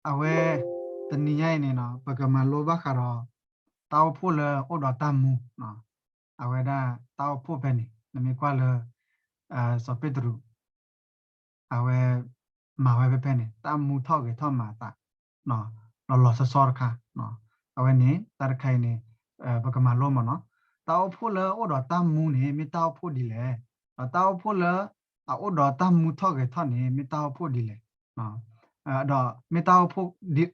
အဝဲ တနံၤညါအံၤန့ၣ် ပကမၤလိဘၣ်ဃးဒီး တၢ်အိၣ်ဖှိၣ်လၢအိၣ်ဒီးတၢ်မူ, အဝဲဒၣ်တၢ်အိၣ်ဖှိၣ်ဖဲန့ၣ် နမ့ၢ်ကွၢ်လၢ စီၤပ့းတရူး အဝဲ မၤဝဲဖဲဖဲန့ၣ် တၢ်မူထီၣ်ဂဲၤထီၣ်မၤအသး လီၤလီၤဆီဆီတခါ, အဝဲန့ၣ် တၢ်တခါအံၤန့ၣ် ပကမၤလိမ့ၢ်နီၤ, တၢ်အိၣ်ဖှိၣ်လၢအအိၣ်ဒီးတၢ်မူန့ၣ် မ့ၢ်တၢ်အိၣ်ဖှိၣ်ဒ်လဲၣ်, ဒီးတၢ်အိၣ်ဖှိၣ်လၢ အအိၣ်ဒီးတၢ်မူထီၣ်ဂဲၤထီၣ်န့ၣ် မ့ၢ်တၢ်အိၣ်ဖှိၣ်ဒ်လဲၣ်, ဒီးမ့ၢ်တၢ်အိၣ်ဖှိၣ်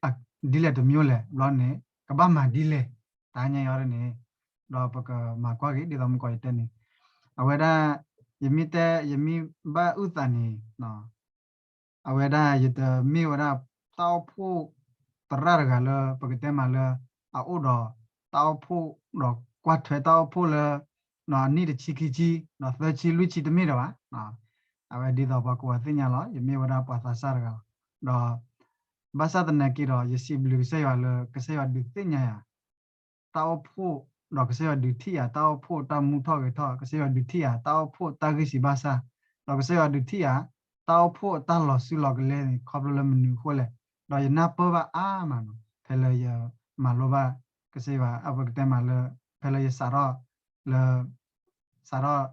ဒ်လဲၣ်တမံၤလဲၣ် ဘျီန့ၣ် ကဘၣ်မၤဒ်လဲၣ်, တၢ်ညါအံၤန့ၣ် ဒီးပကမၤကွၢ်က့ၤ ဒ်သိးမုၢ်ကီးယတဲန့ၣ်, အဝဲဒၣ် ယမ့ၢ်တဲ ယမ့ၢ်ဘၣ်အုၣ်သးန့ၣ် အဝဲဒၣ်ယတမ့ၢ်ဝဲဒၣ် တၢ်အိၣ်ဖှိၣ်သရၣ်တဂၤလၢ ပကတဲမးလၢ အအိၣ်ဒီး တၢ်အိၣ်ဖှိၣ် ဒီးကွၢ်ထွဲတၢ်အိၣ်ဖှိၣ်လၢ အနံၣ်တဆံခံဆံ ဒီးသၢဆံလွံၢ်ဆံတမ့ၢ်ဒီးဘၣ်, အဝဲဒ်သိးပှၤကိးဂၤသ့ၣ်ညါလီၤ, ယမ့ၢ်ဝဲဒၣ်ပှၤသးစၢ်တဂၤလီၤ, ဒီး ဘၣ်ဆၣ်သနာ်က့ဒီး ယစံးဘျုးကစၢ်ယွၤလၢ ကစၢ်ယွၤဒုးသ့ၣ်ညါယၤ တၢ်အိၣ်ဖှိၣ် ဒီးကစၢ်ယွၤဒုးထံၣ်ယၤ တၢ်အိၣ်ဖှိၣ်တၢ်မူထီၣ်ဂဲၤထီၣ်, ကစၢ်ယွၤဒုးထံၣ်ယၤ တၢ်အိၣ်ဖှိၣ်တၢ်ဂံၢ်စၢ်ဘါစၢ်, ဒီးကစၢ်ယွၤဒုးထံၣ်ယၤ တၢ်အိၣ်ဖှိၣ်တၢ်လီၤစုလီၤကလဲန့ၣ် ခီဖျိလၢမနုၤအဃိလဲၣ်, ဒီးယနၢ်ပၢၢ်ဘၣ်အါမးနီၤ ဖဲလၢယမၤလိဘၣ် ကစၢ်ယွၤ အပကတဲမးလၢ ဖဲလၢယစးထီၣ် လၢ စးထီၣ်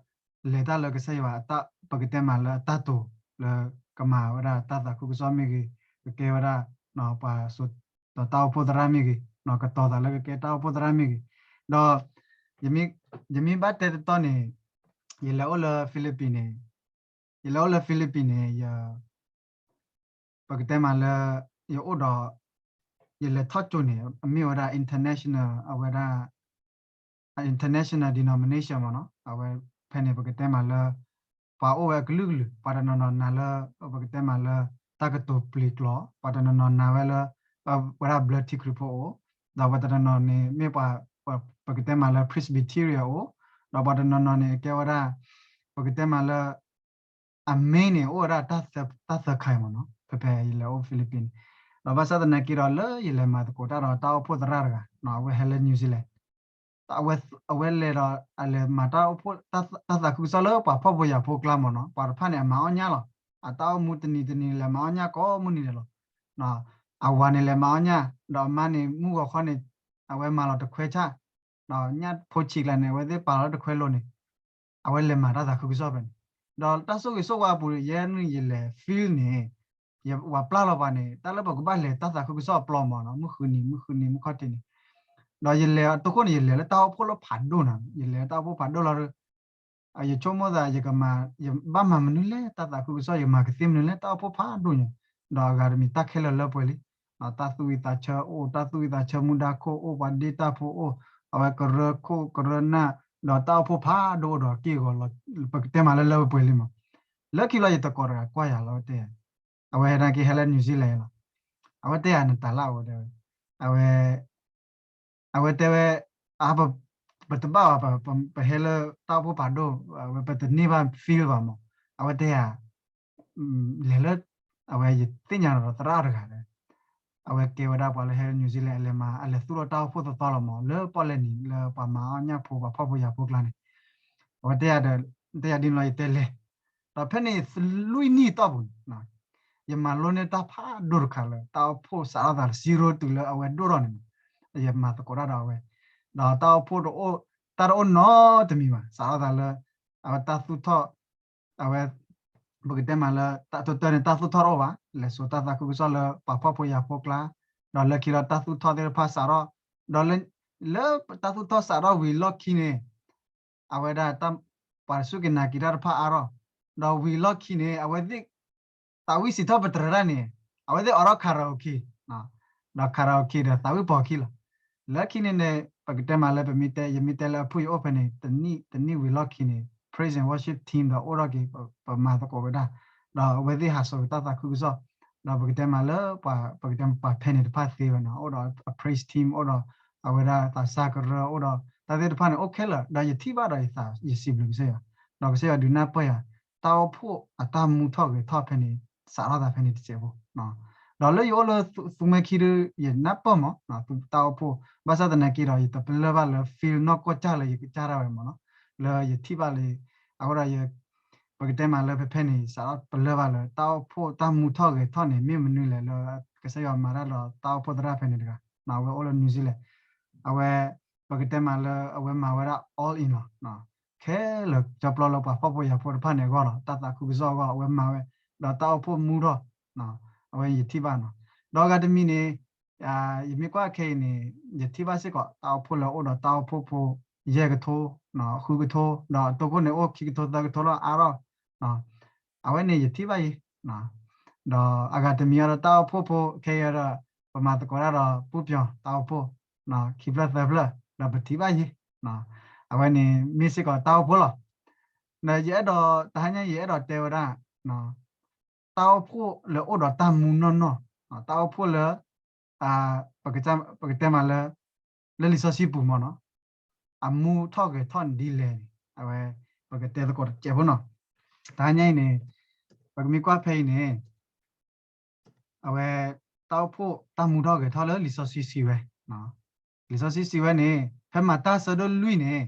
လဲၤတၢ်လၢကစၢ်ယွၤ ပကတဲမးလၢအတၢ်တိာ် လၢကမၤဝဲဒၣ်တၢ်သးခုကစီၣ်မ့ၢ်ဂ့ၤ, ကကဲဝဲဒၣ် ပှၤစိာ်ဒီးတၢ်အိၣ်ဖှိၣ်သရၣ်မ့ၢ်ဂ့ၤ, ကတီၤသးလၢကကဲတၢ်အိၣ်ဖှိၣ်သရၣ်မ့ၢ်ဂ့ၤ, ဒီး ယမ့ၢ်ဘၣ်တဲတတီၢ်န့ၣ် ယလဲၤအိၣ်လၢ Philippines န့ၣ် ယလဲၤအိၣ်လၢ Philippines န့ၣ် ယ ပကတဲမးလၢ ယအိၣ်ဒီး ယလဲၤထီၣ်ကၠိန့ၣ် အမ့ၢ်ဝဲဒၣ် international အဝဲဒၣ် international denomination မ့ၢ်နီၤ, အဝဲဖဲန့ၣ် ပကတဲမးလၢ ပှၤအိၣ်ဝဲအကလုာ်ကလုာ်, ပှၤတနီၤနီၤနာ်လၢ ပကတဲမးလၢ တၢ်ကတိၤပျ့ၤကျိာ်, ပှၤတနီၤနီၤနာ်ဝဲလၢ ဝဲဒၣ်ဘျၢထံခရံာ်ဖိအိၣ်, ဒီးပှၤတနီၤနီၤန့ၣ် မ့ၢ်ပှၤ ပကတဲမးလၢ Presbyterian အိၣ်, ဒီးပှၤတနီၤနီၤန့ၣ် ကဲဝဲဒၣ် ပကတဲမးလၢ အ main န့ၣ် အိၣ်ဝဲဒၣ် တၢ်သၢခါအံၤမ့ၢ်နီၤ, ဖဲဖဲယလဲၤအိၣ် Philippines န့ၣ်, ဒီးဘၣ်ဆၣ်သနာ်က့ဒီး လၢယလဲၤမၤသကိးတၢ်ဒီးတၢ်အိၣ်ဖှိၣ်သရၣ်တဂၤ အဝဲဟဲလၢ New Zealand အဝဲလဲၤဒီး အလဲၤမၤတၢ်အိၣ်ဖှိၣ် တၢ်သးခုကစီၣ်လၢပှၤဖှီၣ်ဖိယာ်ဖိကျါမ့ၢ်နီၤ, ပှၤတဖၣ်န့ၣ် အမၤအီၣ်ညၣ်လီၤ, အတၢ်အိၣ်မူတနံၤတနံၤလဲၤမၤအီၣ်ညၣ်ကိးမုၢ်နံၤဒဲးလီၤ, အဝၤန့ၣ်လဲၤမၤအီၣ်ညၣ် ဒီးအမါန့ၣ် မုၢ်ဂီၤခီန့ၣ် အဝဲမၤလီၤတခွဲဆၣ် ဒီးညၣ်ဖိဆံးကျါန့ၣ် အဝဲသ့ၣ်ပာ်လီၤတခွဲလိၤန့ၣ် အဝဲလဲၤမၤတၢ်သးခုကစီၣ်ဖဲန့ၣ်, ဒီးတၢ်ဆိၣ်ဂ့ၤဆိၣ်ဝါအပူၤ ယဲန့ၣ်ယလဲၤ field န့ၣ် ယဝၤပျၢ်လီၤပှၤန့ၣ် တၢ်လၢပကဘၣ်လဲၤတၢ်သးခုကစီၣ်အပျီမ့ၢ်နီၤ, မုၢ်ဃုနံၤ မုၢ်ဃုနံၤ မုၢ်ခီၣ်ထံးန့ၣ်, ဒီးယလဲၤတခိၣ်န့ၣ် ယလဲၤလၢတၢ်အိၣ်ဖှိၣ်လၢဖးဒိၣ်နီၤ, ယလဲၤလၢတၢ်အိၣ်ဖှိၣ်ဖးဒိၣ်လီၤ ယဆိကမိၣ်သး ယကမၤ ယဘၣ်မၤမနုၤလဲၣ် တၢ်သးခုကစီၣ် ယမၤကသ့မနုၤလဲၣ် တၢ်အိၣ်ဖှိၣ်ဖးဒိၣ်ညါ, ဒီးအဂၤတမံၤတၢ်ခဲလၢာ်လၢပှဲၤလံ, တၢ်သူၣ်ဝံၣ်သးဆၢအိၣ် တၢ်သူၣ်ဝံၣ်သးဆၢမူဒါခိၣ်အိၣ် ပှၤဒ့တၢ်ဖိအိၣ် အဝဲကရၢခိၣ်ကရၢနၢ် ဒီးတၢ်အိၣ်ဖှိၣ်ဖးဒိၣ်အိၣ်ဒီးက့ၢ်ဂီၤလီၤ ပကတဲမးလၢလၢပှဲၤပှဲၤလံမး, လၢခံလီၤယတကိးတဂၤကွၢ်ယၤလီၤတဲ အဝဲဟဲဒၣ်က့ၤဟဲလၢ New Zealand လီၤ, အဝဲတဲယၤနတၢ်လၢအဝဲတဲဝဲ အဝဲ အဝဲတဲဝဲ အ ပတဘၣ်ဘၣ် ပဟဲလၢတၢ်အိၣ်ဖှိၣ်ဖးဒိၣ် အဝဲပတန့ၢ်ဘၣ် field ဘၣ်မး, အဝဲတဲယၤ လဲၤလၢ အဝဲယသ့ၣ်ညါဒီးသရၣ်တဂၤလၢ အဝဲကဲဝဲဒၣ်ပှၤလၢဟဲလၢ New Zealand အလဲၤမၤ အလဲၤသူၣ်ထီၣ်တၢ်အိၣ်ဖှိၣ်သီသီလီၤမး လၢပီၣ်လဲၣ်နံၤ လၢပှၤမၤအီၣ်ညၣ်ဖိ ပှၤဖှီၣ်ဖိယာ်ဖိကျါန့ၣ်, အဝဲတဲယၤဒီး တဲယၤဒ်န့ၣ်လီၤ ယတဲလဲၤ, ဒီးဖဲန့ၣ်လွံၢ်နံၣ်အတီၢ်ပူၤန့ၣ် ယမၤလိန့ၢ်တၢ်ဖးဒိၣ်တခါလၢ တၢ်အိၣ်ဖှိၣ်စးထီၣ်သး zero တုၤလၢအဝဲဒိၣ်ထီၣ်န့ၣ်မး, ယမၤသကိးတၢ်ဒီးအဝဲ, ဒီးတၢ်အိၣ်ဖှိၣ်တအိၣ် တၢ်တအိၣ်နီတမံၤဘၣ် စးထီၣ်သးလၢ အဝဲတၢ်သူၣ်ထီၣ် အဝဲ ပကတဲမးလၢ တၢ်တတၢၢ်န့ၣ် တၢ်သူၣ်ထီၣ်တအိၣ်ဘၣ် လဲၤစိာ်တၢ်သးခုကစီၣ်လၢပှၤဖှီၣ်ဖိယာ်ဖိကျါ, ဒီးလၢခံလီၤတၢ်သူၣ်ထီၣ်သ့ၣ်တဖၣ်စးထီၣ်, ဒီးလၢ လၢတၢ်သူၣ်ထီၣ်စးထီၣ်ဝံၤလီၢ်ခံန့ၣ် အဝဲဒၣ် ပှၤစူၢ်က့ၤနာ်က့ၤတၢ်တဖၣ်အါထီၣ်, ဒီးဝံၤလီၢ်ခံန့ၣ် အဝဲသ့ၣ် သးဝံၣ်စံးထီၣ်ပတြၢၤတၢ်န့ၣ် အဝဲသ့ၣ်အိးထီၣ် karaoke, ဒီး karaoke ဒီးသးဝံၣ်ပိာ်ခံလီၤ. လၢခံန့ၣ်န့ၣ် ပကတဲမးလၢပမ့ၢ်တဲ ယမ့ၢ်တဲလၢအဖုၣ်ယအိၣ်ဖဲန့ၣ် တနံၣ် တနံၣ်ဝံၤလီၢ်ခံန့ၣ် praise and worship team ဒီးအိၣ်ထီၣ်က့ၤ ပမၤသကိးဝဲဒၣ်, ဒီးအဝဲသ့ၣ်ဟးစိာ်က့ၤတၢ်သးခုကစီၣ်, ဒီးပကတဲမးလၢ ပှၤ ပကတဲပှၤဖဲန့ၣ်တဖၣ်သ့ဝဲနီၤ အိၣ်ဒီးအ praise team အိၣ်ဒီး အဝဲဒၣ်သးစၢ်ကရၢအိၣ်ဒီး တၢ်သ့ၣ်တဖၣ်န့ၣ် အိၣ်ခဲလၢာ် ဒီးယထံၣ်ဘၣ်ဒီးယသး ယစံးဘျုးကစၢ်ယွၤ, ဒီးကစၢ်ယွၤဒုးနၢ်ပၢၢ်ယၤ တၢ်အိၣ်ဖှိၣ်အတၢ်မူထီၣ်ဂဲၤထီၣ်ဖဲန့ၣ် စးထီၣ်သးဖဲန့ၣ်တစဲးဖိ, ဒီးလၢယအိၣ်လၢသူမွဲခံဒု ယနၢ်ပၢၢ်မး တၢ်အိၣ်ဖှိၣ် ဘၣ်ဆၣ်သနာ်က့ဒီး ယတပလၢၢ်ဘၣ်လၢ field နီၢ်ကီၢ်စၢ်လၢယကစၢ်ဒၣ်ဝဲမးနီၤ, လၢယထံၣ်ဘၣ်လၢ အဃိဒီးယ ပကတဲမးလၢဖဲဖဲန့ၣ် စးထီၣ်ပလၢၢ်ဘၣ်လၢ တၢ်အိၣ်ဖှိၣ်တၢ်မူထီၣ်ဂဲၤထီၣ်န့ၣ် မ့ၢ်မနုၤလဲၣ်လၢ ကစၢ်ယွၤမၤတၢ်ဒီးတၢ်အိၣ်ဖှိၣ်သရၣ်ဖဲန့ၣ်တဂၤ, အဝဲအိၣ်လၢ New Zealand အဝဲ ပကတဲမးလၢအဝဲမၤဝဲဒၣ် all in လီၤ. ခဲလၢာ်ကၠီပျီလၢပှၤဖှီၣ်ဖိယာ်ဖိတဖၣ်န့ၣ်အဂီၢ်လီၤ, တၢ်သးခုကစီၣ်အဂီၢ် အဝဲမၤဝဲ, ဒီးတၢ်အိၣ်ဖှိၣ်မူထီၣ်, အဝဲယထံၣ်ဘၣ်နီၤ. ဒီးအဂၤတမံၤန့ၣ် ယမ့ၢ်ကွၢ်ခဲအံၤန့ၣ် ယထံၣ်ဘၣ်စ့ၢ်ကီး တၢ်အိၣ်ဖှိၣ်လၢအိၣ်ဒီးတၢ်အိၣ်ဖှိၣ်ဖိ ယဲၢ်ကထိ, ဃုကထိ, ဒီးအတိခိၣ်န့ၣ် အိၣ်ခံကထိသၢကထိလီၤ အါထီၣ်, အဝဲန့ၣ်ယထံၣ်ဘၣ်အံၤ, ဒီးအဂၤတမံၤအံၤဒီး တၢ်အိၣ်ဖှိၣ်ဖိခဲအံၤဒီး ပမၤသကိးတၢ်ဒီး ပူၣ်ပၠီၤတၢ်အိၣ်ဖှိၣ် ခံဖျၢၣ်သၢဖျၢၣ် ဒီးပထံၣ်ဘၣ်အံၤ, အဝဲန့ၣ်မ့ၢ်စ့ၢ်ကီးတၢ်အိၣ်ဖှိၣ်လီၤ. ဒီးယအဲၣ်ဒိး တဟါညါ ယအဲၣ်ဒိးတဲဝဲဒၣ် တၢ်အိၣ်ဖှိၣ်လၢအိၣ်ဒီးတၢ်မူနီၢ်နီၢ်, တၢ်အိၣ်ဖှိၣ်လၢ ပကတဲမးလၢ လၢလံာ်စီဆှံပူၤမ့ၢ်နီၤ, အမူထီၣ်ဂဲၤထီၣ်န့ၣ်ဒ်လဲၣ်န့ၣ် အဝဲ ပကတဲသကိးတစဲးဖိနီၤ. တဟါညါအံၤန့ၣ် ပကမ့ၢ်ကွၢ်ဖဲအံၤန့ၣ် အဝဲ တၢ်အိၣ်ဖှိၣ်တၢ်မူထီၣ်ဂဲၤထီၣ်လၢလံာ်စီဆှံစံးဝဲ, လံာ်စီဆှံစံးဝဲန့ၣ် ဖဲမၤတၢ်ဆၢဒိၣ်လွံၢ်န့ၣ်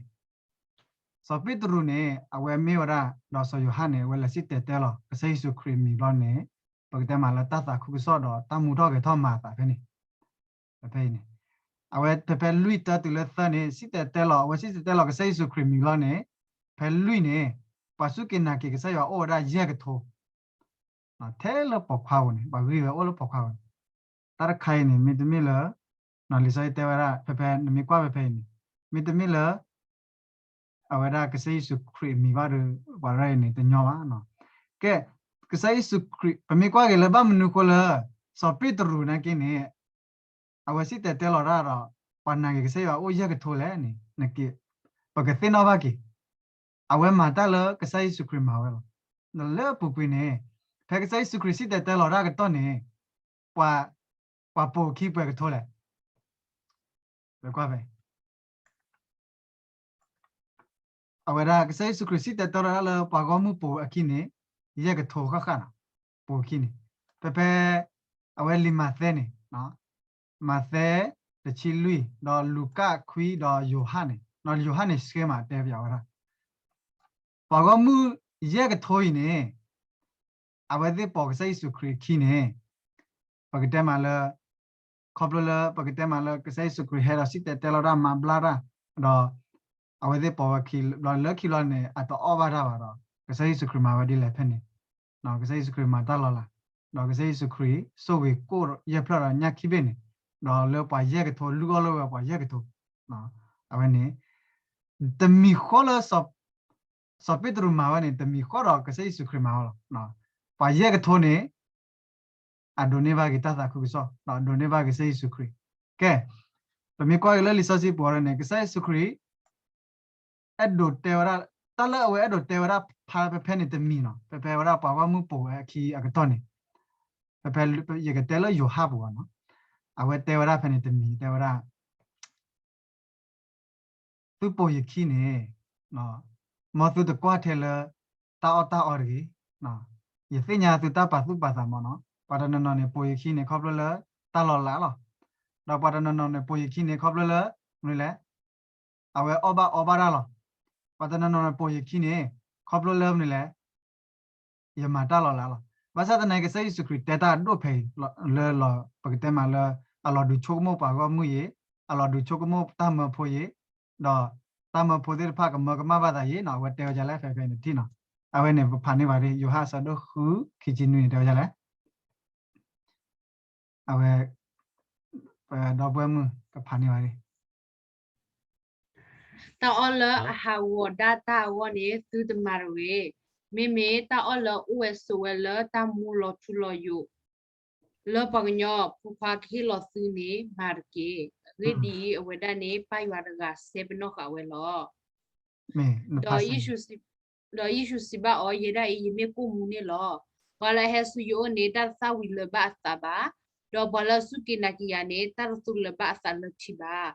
စီၤပ့းတရူးန့ၣ် အဝဲမ့ၢ်ဝဲဒၣ် ဒီးစီၤယိၤဟၣ်န့ၣ် အဝဲလဲၤစံၣ်တဲၤတဲလီၤ ကစၢ်ယ့ၣ်ၡူးခရံာ်အမံၤဘျီန့ၣ် ပကတဲမးလၢတၢ်သးခုကစီၣ်ဒီးတၢ်မူထီၣ်ဂဲၤထီၣ်မၤအသးဖဲန့ၣ် ဖဲအံၤန့ၣ် အဝဲဖဲဖဲလွံၢ်တၢတုၤလၢသၢန့ၣ် စံၣ်တဲၤတဲလီၤ အဝဲစံၣ်တဲၤတဲလီၤကစၢ်ယ့ၣ်ၡူးခရံာ်အမံၤဘျီန့ၣ် ဖဲလွံၢ်န့ၣ် ပှၤစူၢ်က့ၤနာ်က့ၤကစၢ်ယွၤအိၣ်ဝဲဒၣ်ယဲၢ်ကထိ ထဲလၢပိာ်ခွါပူၤန့ၣ် ပှၤဂံၢ်ဝဲအိၣ်လၢပိာ်ခွါပူၤန့ၣ် တၢ်တခါအံၤန့ၣ် မ့တမ့ၢ်လၢ လံာ်စီဆှံတဲဝဲဒၣ် ဖဲဖဲ နမ့ၢ်ကွၢ်ဖဲဖဲအံၤန့ၣ် မ့တမ့ၢ်လၢ အဝဲဒၣ်ကစၢ်ယ့ၣ်ၡူးခရံာ်အမံၤဘၣ်ဒီး ပှၤရဲၣ်အံၤန့ၣ် တညီဘၣ်နီၤ. ကဲ ကစၢ်ယ့ၣ်ၡူးခရံာ် ပမ့ၢ်ကွၢ်က့ၤလၢဘၣ်မနုၤဃိလၢ စီၤပ့းတရူးနာ်က့န့ၣ် အဝဲစံၣ်တဲၤတဲလီၤတၢ်ဒီး ပှၤနာ်က့ၤကစၢ်ယွၤအိၣ်ယဲၢ်ကထိလဲၣ်န့ၣ် နက့ၤ ပကသ့ၣ်နီၣ်ဘၣ်က့ၤ အဝဲမၤတၢ်လၢကစၢ်ယ့ၣ်ၡူးခရံာ်မၤဝဲလီၤ. လၢအပူၤကွံာ်န့ၣ် ဖဲကစၢ်ယ့ၣ်ၡူးခရံာ်စံၣ်တဲၤတဲလီၤတၢ်အကတီၢ်န့ၣ် ပှၤ ပှၤပိာ်အခံပှဲၤကထိလဲၣ်. ပကွၢ်ဖဲ အဝဲဒၣ်ကစၢ်ယ့ၣ်ၡူးခရံာ်စံၣ်တဲၤတဲလီၤတၢ်လၢပှၤဂီၢ်မုၢ်ပိာ်အခံန့ၣ် ယဲၢ်ကထိဃၣ်ဃၣ်နီၤ, ပိာ်အခံန့ၣ် ဖဲဖဲ အဝဲလံာ်မးသဲန့ၣ် မးသဲ တဆံလွံၢ် ဒီးလူၤကၣ်ခွံ ဒီးယိၤဟၣ်န့ၣ် ယိၤဟၣ်န့ၣ်ဆှၢမးတဲပဝဲဒၣ် ပှၤဂီၢ်မုၢ်ယဲၢ်ကထိအံၤန့ၣ် အဝဲသ့ၣ်ပိာ်ကစၢ်ယ့ၣ်ၡူးခရံာ်အခံန့ၣ် ပကတဲမးလၢ ခီဖျိလၢ ပကတဲမးလၢကစၢ်ယ့ၣ်ၡူးခရံာ်ဟဲဒီးစံၣ်တဲၤတဲလီၤတၢ်မၤဘျါတၢ် ဒီး အဝဲသ့ၣ်ပိာ်ဝဲခံဘျီလၢခံဘျီန့ၣ် အတအီၣ်ဘၣ်တၢ်ဘၣ်ဒီး ကစၢ်ယ့ၣ်ၡူးခရံာ်မၤဝဲဒ်လဲၣ်ဖဲန့ၣ် ကစၢ်ယ့ၣ်ၡူးခရံာ်မၤတၢ်လီၤလး ဒီးကစၢ်ယ့ၣ်ၡူးခရံာ် ဆိၣ်ဂ့ၤကိၣ်ယဲၢ်ဖျၢၣ်ဒီးညၣ်ခံဘ့ၣ်န့ၣ် ဒီးလၢပှၤယဲၢ်ကထိ လုၢ်အီၣ်လၢဝဲပှၤယဲၢ်ကထိ အဝဲန့ၣ် တမံၤဃီလၢ စီၤပ့းတရူးမၤဝဲန့ၣ် တမံၤဃီဒီးကစၢ်ယ့ၣ်ၡူးခရံာ်မၤဝဲလီၤ. ပှၤယဲၢ်ကထိန့ၣ် အဒိးန့ၢ်ဘၣ်က့ၤတၢ်သးခုကစီၣ် ဒီးအဒိးန့ၢ်ဘၣ်က့ၤကစၢ်ယ့ၣ်ၡူးခရံာ်. ကဲ ပမ့ၢ်ကွၢ်က့ၤလၢလံာ်စီဆှံပူၤအံၤန့ၣ် ကစၢ်ယ့ၣ်ၡူးခရံာ် အဲၣ်ဒိးတဲဝဲဒၣ် တၢ်လၢအဝဲအဲၣ်ဒိးတဲဝဲဒၣ်ဖဲဖဲန့ၣ်တမံၤနီၤ ဖဲဖဲဝဲဒၣ်ပှၤဂီၢ်မုၢ်ပိာ်ဝဲအခံအကတီၢ်န့ၣ် ဖဲဖဲ ယကတဲလၢယိၤဟၣ်ပူၤဘၣ်နီၤ အဝဲတဲဝဲဒၣ်ဖဲန့ၣ်တမံၤ တဲဝဲဒၣ် သုပိာ်ယခံန့ၣ် မ်သုတကွၢ်ထဲလၢ တၢ်အီၣ်တၢ်အီတဂ့ၤ. ယသ့ၣ်ညါသုတၢ်ပာ်သူၣ်ပာ်သးမ့ၢ်နီၤ ပှၤတနီၤနီၤန့ၣ် ပိာ်ယခံန့ၣ် ခီဖျိလၢ တၢ်လီၤလးလီၤ. ဒီးပှၤတနီၤနီၤန့ၣ် ပိာ်ယခံန့ၣ် ခီဖျိလၢ မနုၤလဲၣ် အဝဲအီၣ်ဘၣ်အီဘၣ်တၢ်လီၤ. ပှၤတနီၤနီၤန့ၣ် ပိာ်ယခံန့ၣ် ခီဖျိလၢမနုၤလဲၣ် ယမၤတၢ်လီၤလးလီၤ. ဘၣ်ဆၣ်သနာ်က့ ကစၢ်ယ့ၣ်ၡူးခရံာ်တဲတၢ်အဒိၣ်ဖဲအံၤ လၢလီၤ ပကတဲမးလၢ အလီၤဒုးဆိကမိၣ်ပှၤဂီၢ်မုၢ်အံၤ, အလီၤဒုးဆိကမိၣ်တၢ်မၢဖိအံၤ, ဒီးတၢ်မၢဖိသ့ၣ်တဖၣ်ကမၢကမၣ်ဘၣ်သးအံၤနီၤ အဝဲတဲဝဲဒ်လဲၣ် ဖဲဖဲန့ၣ်တထံၣ်နီၤ. အဝဲန့ၣ် ပဖးန့ၢ်ဘၣ်ဒ် ယိၤဟၣ်အဆၢဒိၣ်ဃု ခံဆံနွံန့ၣ် တဲဝဲဒ်လဲၣ် အဝဲ ပဒီပုၢ်ဝဲၢ်မုၣ်ကဖးန့ၢ်ဘၣ်ဒ် တၢ်အီၣ်လၢအဟးဂီၤဒၣ်တၢ်အဂီၢ်န့ၣ် သုတမၤတဂ့ၤ. မ့မ့ၢ်တၢ်အီၣ်လၢအအိၣ်ဝဲဆိးဝဲလၢတၢ်မူလီၤထူလီၤယိာ် လၢပှၤကညီဖိခွါကဟ့ၣ်လီၤသုန့ၣ် မၤတက့ၢ်. အဂ့ၢ်ဒ်အံၤ, အဝဲဒၣ်န့ၣ် ပၢ်ယွၤတဂၤစဲပနီၣ်ဃာ်ဝဲလီၤ. ဒီး ဒီးယ့ၣ်ၡူးစံးဘၣ်အီၤ, ယဲဒၣ်အံၤ ယမ့ၢ်ကိၣ်မူန့ၣ်လီၤ. ပှၤလၢအဟဲဆူယအိၣ်န့ၣ် တၢ်တသၣ်ဝံၤလၢၤဘၣ်အသးဘၣ်, ဒီးပှၤလၢအစူၢ်က့ၤနာ်က့ၤယၤန့ၣ် တၢ်တသူလၢၤဘၣ်အသးလၢထံဘၣ်.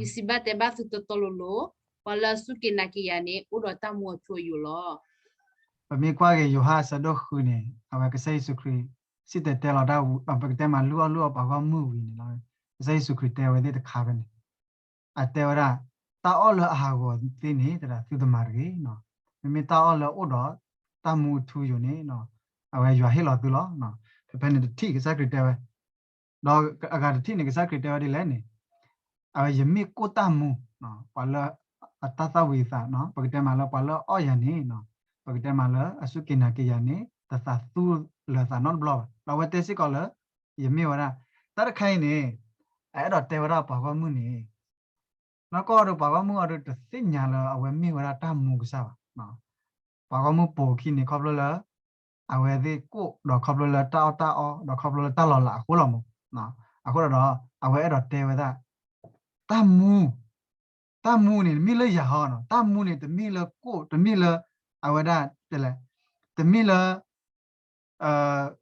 ယစံးဘၣ်တဲဘၣ်သုတီတီလိၤလိၤ, ပှၤလၢအစူၢ်က့ၤနာ်က့ၤယၤန့ၣ် အိၣ်ဒီးတၢ်မူအထူအယိာ်လီၤ. ပမ့ၢ်ကွၢ်က့ၤယိၤဟၣ်အဆၢဒိၣ်ဃုန့ၣ် အဝဲကစၢ်ယ့ၣ်ၡူးခရံာ် စံၣ်တဲၤတဲလီၤတၢ် ပကတဲမးလုၢ်အီၣ်လုၢ်အီပှၤဂီၢ်မုၢ်ဝံၤန့ၣ်လီၤ. ကစၢ်ယ့ၣ်ၡူးခရံာ်တဲဝဲသ့ၣ်တခါဖဲန့ၣ် အတဲဝဲဒၣ် တၢ်အီၣ်လၢအဟးဂီၤသ့န့ၣ် တဒၣ်သုတမၤတဂ့ၤ. မ့မ့ၢ်တၢ်အီၣ်လၢအအိၣ်ဒီး တၢ်မူအထူအယိာ်န့ၣ် အဝဲယွၤဟ့ၣ်လီၤသုလီၤ. ဖဲဖဲန့ၣ်တထံၣ်ကစၢ်ခရံာ်တဲဝဲ, ဒီးအဂၤတထံၣ်န့ၣ် ကစၢ်ခရံာ်တဲဝဲဒ်လဲၣ်န့ၣ်, အဝဲယမ့ၢ်ကိၣ်တၢ်မူ, ပှၤလၢအတၢ်သၣ်ဝံၤအသး, ပကတဲမးလၢပှၤလၢအအီၣ်ယၤန့ၣ်, ပကတဲမးလၢအစူၢ်က့ၤနာ်က့ၤယၤန့ၣ် တသးသူလၢၤသးနီတဘျီဘၣ်. ဒီးအဝဲတဲစ့ၢ်ကီးလၢ ယမ့ၢ်ဝဲဒၣ်, တၢ်တခါအံၤန့ၣ် အအဲၣ်ဒိးတဲဝဲဒၣ်ပှၤဂီၢ်မုၢ်န့ၣ် နီၢ်ကီၢ်ဒီးပှၤဂီၢ်မုၢ်အီၤဒီးတသ့ၣ်ညါလၢအဝဲမ့ၢ်ဝဲဒၣ်တၢ်မူကစၢ်ဘၣ်. ပှၤဂီၢ်မုၢ်ပိာ်အခံန့ၣ် ခီဖျိလၢ အဝဲသ့ၣ်ကိၣ် ဒီးခီဖျိလၢတၢ်အီၣ်တၢ်အီ ဒီးခီဖျိလၢတၢ်လီၤလးအဃိလီၤမး. အဃိဒီး အဝဲအဲၣ်ဒိးတဲဝဲဒၣ် တၢ်မူ, တၢ်မူန့ၣ် တမ့ၢ်လၢယၤဟီနီၤ, တၢ်မူန့ၣ် တမ့ၢ်လၢကိၣ် တမ့ၢ်လၢ အဝဲဒၣ်တဲလဲၣ်, တမ့ၢ်လၢ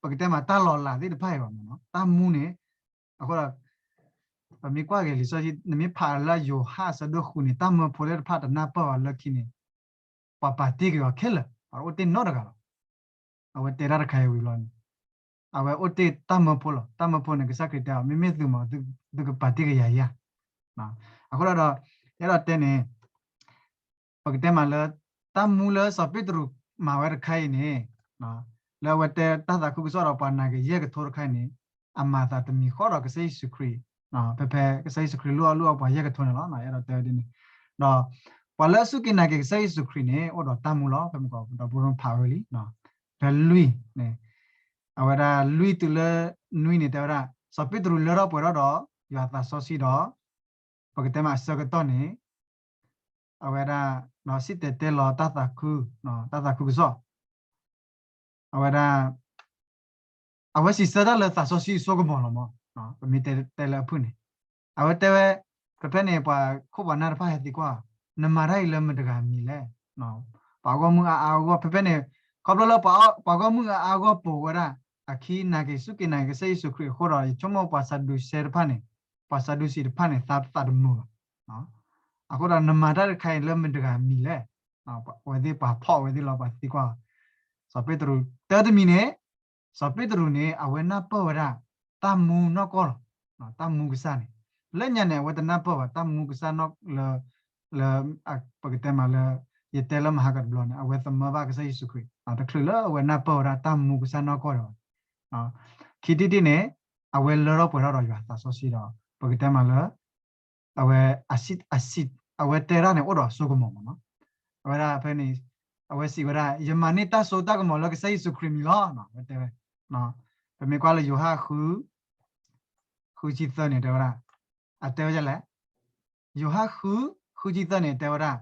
ပကတဲမးတၢ်လီၤလးသ့ၣ်တဖၣ်အံၤဘၣ်မးနီၤ. တၢ်မူန့ၣ် အဃိဒီး ပမ့ၢ်ကွၢ်က့ၤလံာ်စီဆှံ နမ့ၢ်ဖးလၢယိၤဟၣ်အဆၢဒိၣ်ဃုန့ၣ် တၢ်မၢဖိသ့ၣ်တဖၣ်တနၢ်ပၢၢ်ဘၣ်လၢခံန့ၣ် ပှၤပာ်တ့ၢ်က့ၤအီၤခဲလၢာ်, ပှၤတအိၣ်တ့ၢ်နီတဂၤလီၤ. အဝဲတဲတၢ်တခါအံၤဝံၤလီၤန့ၣ် အဝဲအိၣ်တ့ၢ်တၢ်မၢဖိလီၤ. တၢ်မၢဖိန့ၣ် ကစၢ်ခရံာ်တဲအီၤ မ့မ့ၢ်သုမး သုကပာ်တ့ၢ်က့ၤယၤဧါ. အဃိဒီး အဲၣ်ဒိးတဲန့ၣ် ပကတဲမးလၢ တၢ်မူလၢစီၤပ့းတရူးမၤဝဲတခါအံၤန့ၣ် လၢအဝဲတဲတၢ်သးခုကစီၣ်ဒီးပှၤနာ်က့ၤယဲၢ်ကထိတခါအံၤန့ၣ် အမၤသးတမံၤဃီဒီးကစၢ်ယ့ၣ်ၡူးခရံာ်, ဖဲဖဲကစၢ်ယ့ၣ်ၡူးခရံာ်လုၢ်အီၣ်လုၢ်အီပှၤယဲၢ်ကထိန့ၣ်လီၤ. အဲၣ်ဒိးတဲဝဲဒ်န့ၣ် ဒီး ပှၤလၢအစူၢ်က့ၤနာ်က့ၤကစၢ်ယ့ၣ်ၡူးခရံာ်န့ၣ် အိၣ်ဒီးတၢ်မူလီၤ. ဖဲမုၢ်ကီးဒီပုၢ်ဝဲၢ်ဖးဝဲလံ ဖဲလွံၢ်န့ၣ် အဝဲဒၣ်လွံၢ်တုၤလၢနွံန့ၣ် တဲဝဲဒၣ် စီၤပ့းတရူးလၢထီၣ်ပှဲၤထီၣ်ဒီး ယွၤသးစီဆှံဒီး ပကတဲမးအဆၢကတီၢ်န့ၣ် အဝဲဒၣ် ဒီးစံၣ်တဲၤတဲလီၤတၢ်သးခု, တၢ်သးခုကစီၣ် အဝဲဒၣ် အဝဲစံးဆၢတၢ်လၢသးစီဆှံအစိကမီၤလီၤမး, ပမ့ၢ်တဲတဲလၢအဖုၣ်န့ၣ် အဝဲတဲဝဲ ဖဲဖဲန့ၣ် ပှၤခိၣ်ပှၤနၢ်တဖၣ်ဟဲသံကွၢ်, နမၤတၢ်အံၤလၢမတၤတဂၤအမံၤလဲၣ်. ပှၤဂီၢ်မုၢ်အါအါဂီၢ် ဖဲဖဲန့ၣ် ခီဖျိလၢပှၤဂီၢ်မုၢ်အါအါဂီၢ်ပိာ်ဝဲဒၣ် အခံနာ်က့ၤစူၢ်က့ၤနာ်က့ၤကစၢ်ယ့ၣ်ၡူးခရံာ်အဃိဒီး ယဆိကမိၣ်ပှၤစၤဒူၤစဲတဖၣ်န့ၣ်, ပှၤစၤဒူၤစံးတဖၣ်န့ၣ် သးသးတမုာ်ဘၣ်. အဃိဒီးနမၤတၢ်တခါအံၤလၢမတၤတဂၤအမံၤလဲၣ်. အဝဲသ့ၣ်ပှၤဖီၣ်ဝဲသ့ၣ်လီၤ ပှၤသံကွၢ် စီၤပ့းတရူး တၢ်တမံၤန့ၣ် စီၤပ့းတရူးန့ၣ် အဝဲနၢ်ပၢၢ်ဝဲဒၣ် တၢ်မူနီၢ်ကီၢ်လီၤ. တၢ်မူကစၢ်န့ၣ် လၢညါန့ၣ် အဝဲတနၢ်ပၢၢ်ဘၣ် တၢ်မူကစၢ်နီၢ်လၢ လၢ ပကတဲမးလၢ ယတဲလၢမဟါကတဘျီန့ၣ် အဝဲသမၢဘၣ်ကစၢ်ယ့ၣ်ၡူးခရံာ် တချုးလၢအဝဲနၢ်ပၢၢ်ဝဲဒၣ်တၢ်မူကစၢ်နီၢ်ကီၢ်ဒီး ခံထံၣ်တထံၣ်န့ၣ် အဝဲလၢထီၣ်ပှဲၤထီၣ်ဒီးယွၤသးစီဆှံဒီး ပကတဲမးလၢ အဝဲ အဝဲတဲဒၣ်န့ၣ် အိၣ်ဒီးအစိကမီၤမးနီၤ. အဝဲဒၣ်ဖဲန့ၣ် အဝဲစံးဝဲဒၣ် ယမၤန့ၢ်တၢ်စိတၢ်ကမီၤလၢကစၢ်ယ့ၣ်ၡူးခရံာ်မံၤလီၤ. အဝဲတဲဝဲ ပမ့ၢ်ကွၢ်လၢယိၤဟၣ်ဃု ဃုဆံသၢန့ၣ် တဲဝဲဒၣ် အတဲဝဲဒ်လဲၣ် ယိၤဟၣ်ဃု ဃုဆံသၢန့ၣ် တဲဝဲဒၣ်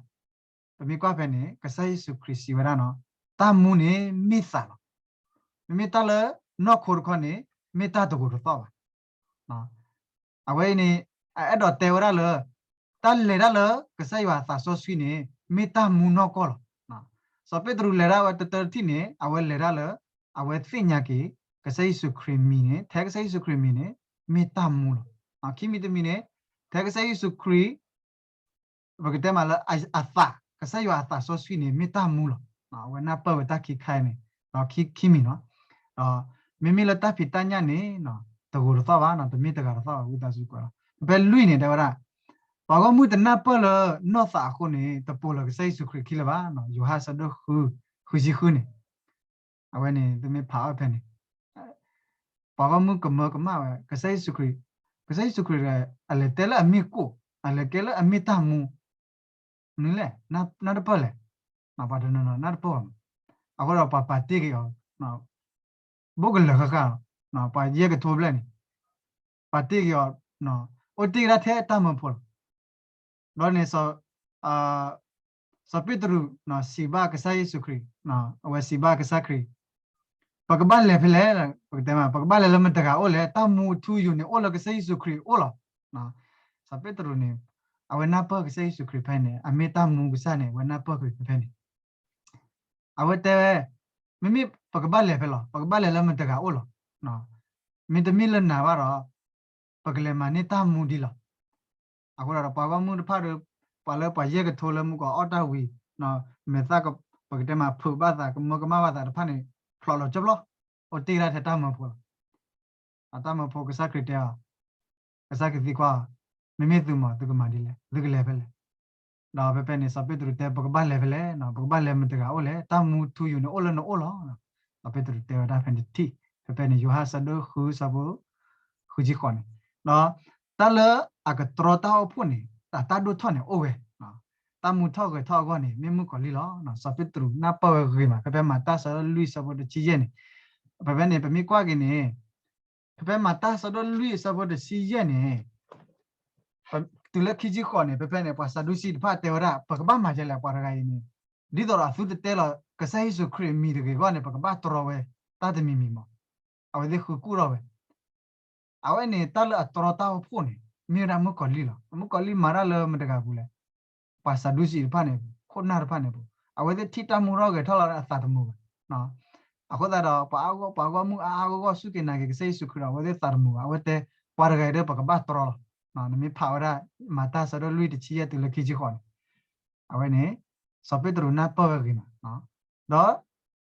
ပမ့ၢ်ကွၢ်ဖဲန့ၣ် ကစၢ်ယ့ၣ်ၡူးခရံာ်စံးဝဲဒၣ်နီၤ တၢ်မူန့ၣ်မ့ၢ်သးလီၤ. မ့မ့ၢ်တၢ်လၢနီၢ်ခိတခီန့ၣ် မ့ၢ်တၢ်တဂိာ်တသီၣ်ဘၣ်. အဝဲအံၤန့ၣ် အအဲၣ်ဒိးတဲဝဲဒၣ်လၢ တၢ်လဲၤတၢ်လၢကစၢ်ယွၤအသးစီဆှံန့ၣ် မ့ၢ်တၢ်မူနီၢ်ကီၢ်လီၤ. စီၤပ့းတရူးလဲၤဒၣ်ဝဲတတၢတထံၣ်န့ၣ် အဝဲလဲၤဒၣ်လၢ အဝဲသ့ၣ်ညါက့ၤ ကစၢ်ယ့ၣ်ၡူးခရံာ်မံၤန့ၣ် ထဲကစၢ်ယ့ၣ်ၡူးခရံာ်မံၤန့ၣ် မ့ၢ်တၢ်မူလီၤ. ခံမံၤတမံၤန့ၣ် ထဲကစၢ်ယ့ၣ်ၡူးခရံာ် ပကတဲမးလၢအသး ကစၢ်ယွၤအသးစီဆှံန့ၣ် မ့ၢ်တၢ်မူလီၤ. အဝဲနၢ်ပၢၢ်ဝဲတၢ်ခံခါအံၤန့ၣ် ဒီးခံမံၤနီၤ ဒီးမ့မ့ၢ်လၢတၢ်ဖံးတၢ်ညၣ်န့ၣ် တဂိာ်တသီၣ်ဘၣ်နီၤ တမ့ၢ်တဂၤတသီၣ်ဘၣ် ဝံသးစူၤကွၢ်လီၤ. ဖဲလွံၢ်န့ၣ် တဲဝဲဒၣ် ပှၤဂီၢ်မုၢ်တနၢ်ပၢၢ်လၢနီၢ်သးအဃိန့ၣ် တပိာ်လၢၤကစၢ်ယ့ၣ်ၡူးခရံာ်ခံလၢၤဘၣ်. ယိၤဟၣ်ဆၢဒိၣ်ဃု ဃုဆံဃုန့ၣ် အဝဲန့ၣ် သုမ့ၢ်ဖးအီၤဖဲန့ၣ် ပှၤဂီၢ်မုၢ်ကမၢကမၣ်ဝဲ ကစၢ်ယ့ၣ်ၡူးခရံာ် ကစၢ်ယ့ၣ်ၡူးခရံာ် အလဲၤတဲလၢအမ့ၢ်ကိၣ် အလဲၤကဲလၢအမ့ၢ်တၢ်မူ မနုၤလဲၣ် နၢ်တပၢၢ်လဲၣ် ပှၤတနီၤနီၤနၢ်တပၢၢ်ဘၣ်မး အဃိဒီးပှၤပာ်တ့ၢ်က့ၤအီၤ ဘိၣ်ကလၢာ်ဃၣ်ဃၣ်လီၤ. ပှၤယဲၢ်ကထိဘျဲၣ်န့ၣ် ပာ်တ့ၢ်က့ၤအီၤ အိၣ်တ့ၢ်က့ၤဒၣ်ထဲတၢ်မၢဖိလီၤ. ဘျီန့ၣ် စီၤပ့းတရူး စံးဘၣ်ကစၢ်ယ့ၣ်ၡူးခရံာ် အဝဲစံးဘၣ်ကစၢ်ခရံာ် ပကဘၣ်လဲၤဖဲလဲၣ် ပကတဲမး ပကဘၣ်လဲၤလၢမတၤတဂၤအိၣ်လဲၣ် တၢ်မူအထူအယိာ်န့ၣ် အိၣ်လၢကစၢ်ယ့ၣ်ၡူးခရံာ်အအိၣ်လီၤ. စီၤပ့းတရူးန့ၣ် အဝဲနၢ်ပၢၢ်ကစၢ်ယ့ၣ်ၡူးခရံာ်ဖဲန့ၣ် အမ့ၢ်တၢ်မူကစၢ်န့ၣ် အဝဲနၢ်ပၢၢ်က့ၤဖဲန့ၣ် အဝဲတဲဝဲ မ့မ့ၢ်ပကဘၣ်လဲၤဖဲလဲၣ် ပကဘၣ်လဲၤလၢမတၤတဂၤအိၣ်လီၤ. မ့တမ့ၢ်လၢနၤဘၣ်ဒီး ပကလဲၤမၤန့ၢ်တၢ်မူဒ်လီၤ. အဃိဒီးပှၤဂီၢ်မုၢ်တဖၣ်ဒီး ပှၤလၢပှၤယဲၢ်ကထိလၢမုၢ်ကီးအီၣ်တၢ်ဝံၤ မဲာ်သၣ် ပကတဲမးဖုးဘၣ်သး ကမၢကမၣ်ဘၣ်သးတဖၣ်န့ၣ် ဖျိးလီၤကၠိပျီ အိၣ်တ့ၢ်ဒၣ်ထဲတၢ်မၢဖိလီၤ. အတၢ်မၢဖိကစၢ်ခရံာ်တဲအီၤ ကစၢ်ခရံာ်သံကွၢ်အီၤ မ့မ့ၢ်သုမး သုကမၤဒ်လဲၣ် သုကလဲၤဖဲလဲၣ်. ဒီးဖဲဖဲန့ၣ် စီၤပ့းတရူးတဲ ပကဘၣ်လဲၤဖဲလဲၣ်, ပကဘၣ်လဲၤမတၤတဂၤအိၣ်လဲၣ်, တၢ်မူထူယိာ်န့ၣ်အိၣ်လၢနအိၣ်လီၤ. စီၤပ့းတရူးတဲဝဲဒၣ်ဖဲန့ၣ်တထံၣ်, ဖဲဖဲန့ၣ် ယိၤဟၣ်ဆၢဒိၣ်ဃုဆၢဖိ ဃုဆံဃိးန့ၣ်, ဒီးတၢ်လၢအကတြီတၢ်အိၣ်ဖှိၣ်န့ၣ် အတၢ်ဒိၣ်ထီၣ်န့ၣ်အိၣ်ဝဲ, တၢ်မူထီၣ်ဂဲၤထီၣ်အဂီၢ်န့ၣ် မ့ၢ်မုၣ်ကီၤလံၢ်လီၤ. စီၤပ့းတရူးနၢ်ပၢၢ်ဝဲဂ့ၤမး, ဖဲဖဲမၤတၢ်ဆၢဒိၣ်လွံၢ်ဆၢဖိတဆံယဲၢ်န့ၣ်, ဖဲဖဲန့ၣ် ပမ့ၢ်ကွၢ်က့ၤန့ၣ် ဖဲဖဲမၤတၢ်ဆၢဒိၣ်လွံၢ်အဆၢဖိတဆံယဲၢ်န့ၣ်, တုၤလၢခံဆံဃိးန့ၣ် ဖဲဖဲန့ၣ် ပှၤစၤဒူစံးတဖၣ်တဲဝဲဒၣ် ပကဘၣ်မၤဒ်လဲၣ် ပှၤတဂၤအံၤန့ၣ်, ဒ်သိးဒီးအသုတတဲလီၤ ကစၢ်ယ့ၣ်ၡူးခရံာ်အမံၤတဂ့ၤအဂီၢ်န့ၣ် ပကဘၣ်တြီဝဲတၢ်တမံၤမံၤမး, အဝဲသ့ၣ်ဃုကူၣ်ထီၣ်ဝဲ အဝဲန့ၣ် တၢ်လၢအတြီတၢ်အိၣ်ဖှိၣ်န့ၣ် မ့ၢ်ဝဲဒၣ်မုၣ်ကီၤလံၢ်လီၤ. မုၣ်ကီၤလံၢ်မၤတၢ်လၢမတၤတဂၤပူၤလဲၣ်, ပှၤစၤဒူစံးတဖၣ်န့ၣ်ပူၤ, ခိၣ်နၢ်တဖၣ်န့ၣ်ပူၤ, အဝဲသ့ၣ်ထံၣ်တၢ်မူထီၣ်ဂဲၤထီၣ်လီၤအသးတမုာ်ဘၣ်. အဃိသတးဒီး ပှၤအါဂီၢ် ပှၤဂီၢ်မုၢ်အါအါဂီၢ်ဂီၢ်စူၢ်က့ၤနာ်က့ၤကစၢ်ယ့ၣ်ၡူးခရံာ်ဒီး အဝဲသ့ၣ်သးတမုာ်ဘၣ်, အဝဲတဲ ပှၤတဂၤအံၤဒီး ပကဘၣ်တြီလီၤ. နမ့ၢ်ဖးဝဲဒၣ် မၤတၢ်ဆၢဒိၣ်လွံၢ်တဆံယဲၢ်တုၤလၢခံဆံဃိးန့ၣ်, အဝဲန့ၣ် စီၤပ့းတရူးနၢ်ပၢၢ်ဝဲဂ့ၤမး, ဒီး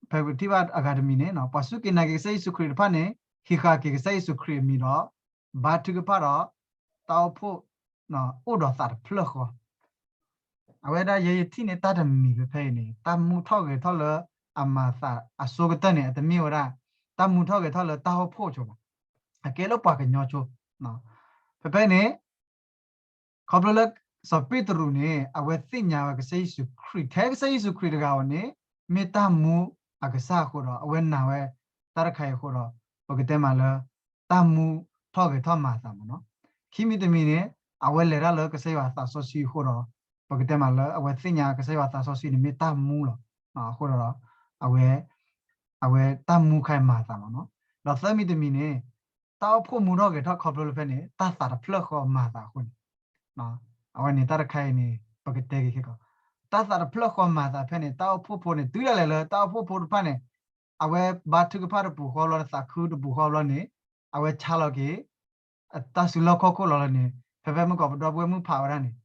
ဖဲပထံၣ်ဘၣ်အဂၤတမံၤန့ၣ် ပှၤစူၢ်က့ၤနာ်က့ၤကစၢ်ယ့ၣ်ၡူးခရံာ်တဖၣ်န့ၣ် ဟံးဃာ်က့ၤကစၢ်ယ့ၣ်ၡူးခရံာ်အမံၤဒီး ဘါထုကဖၣ်ဒီး တၢ်အိၣ်ဖှိၣ် အိၣ်ဒီးသးတဖျၢၣ်ဃီ အဝဲဒၣ်ယဲယထံၣ်န့ၣ် တၢ်တမံၤဖဲဖဲအံၤန့ၣ် တၢ်မူထီၣ်ဂဲၤထီၣ်လၢအမၤသးအဆိကတၢၢ်န့ၣ် အတမ့ၢ်ဝဲဒၣ် တၢ်မူထီၣ်ဂဲၤထီၣ်လၢတၢ်အိၣ်ဖှိၣ်အဆိဘၣ်, အကဲလၢပှၤကညီဆိ. ဖဲဖဲန့ၣ် ခီဖျိလၢ စီၤပ့းတရူးန့ၣ် အဝဲသ့ၣ်ညါဝဲကစၢ်ယ့ၣ်ၡူးခရံာ် ထဲကစၢ်ယ့ၣ်ၡူးခရံာ်တဂၤဧိၤန့ၣ် မ့ၢ်တၢ်မူအကစၢ်အဃိဒီး အဝဲနာ်ဝဲတၢ်တခါအံၤအဃိဒီး ပကတဲမးလၢ တၢ်မူထီၣ်ဂဲၤထီၣ်မၤအသးမ့ၢ်နီၤ. ခံမံၤတမံၤန့ၣ် အဝဲလဲၤတၢ်လၢကစၢ်ယွၤအသးစီဆှံအဃိဒီး ပကတဲမးလၢအဝဲသ့ၣ်ညါကစၢ်ယွၤအသးစီဆှံန့ၣ်မ့ၢ်တၢ်မူလီၤ. အဃိဒီး အဝဲ အဝဲတၢ်မူခါအံၤမၤအသးမ့ၢ်နီၤ. ဒီးသၢမံၤတမံၤန့ၣ် တၢ်အိၣ်ဖှိၣ်မူထီၣ်ဂဲၤထီၣ်ခီဖျိလၢဖဲန့ၣ် တၢ်သးတဖျၢၣ်ဃီမၤအသးအဃိန့ၣ် အဝဲန့ၣ်တၢ်တခါအံၤန့ၣ် ပကတဲက့ၤခဲကီး တၢ်သးတဖျၢၣ်ဃီမၤအသးဖဲန့ၣ် တၢ်အိၣ်ဖှိၣ်ဖိန့ၣ် တုၤဒၣ်လဲာ်လၢတၢ်အိၣ်ဖှိၣ်ဖိတဖၣ်န့ၣ် အဝဲဘါထုကဖၣ်တပူၤဃီဘျီ သးခုတပူၤဃီဘျီန့ၣ် အဝဲဆါလီၤက့ၤ တၢ်စုလီၢ်ခီၣ်ခိၣ်လီၤလၢန့ၣ် ဖဲဖဲမုၢ်ကီးပဒီပုၢ်ဝဲၢ်မုၣ်ဖးဝဲဒၣ်န့ၣ်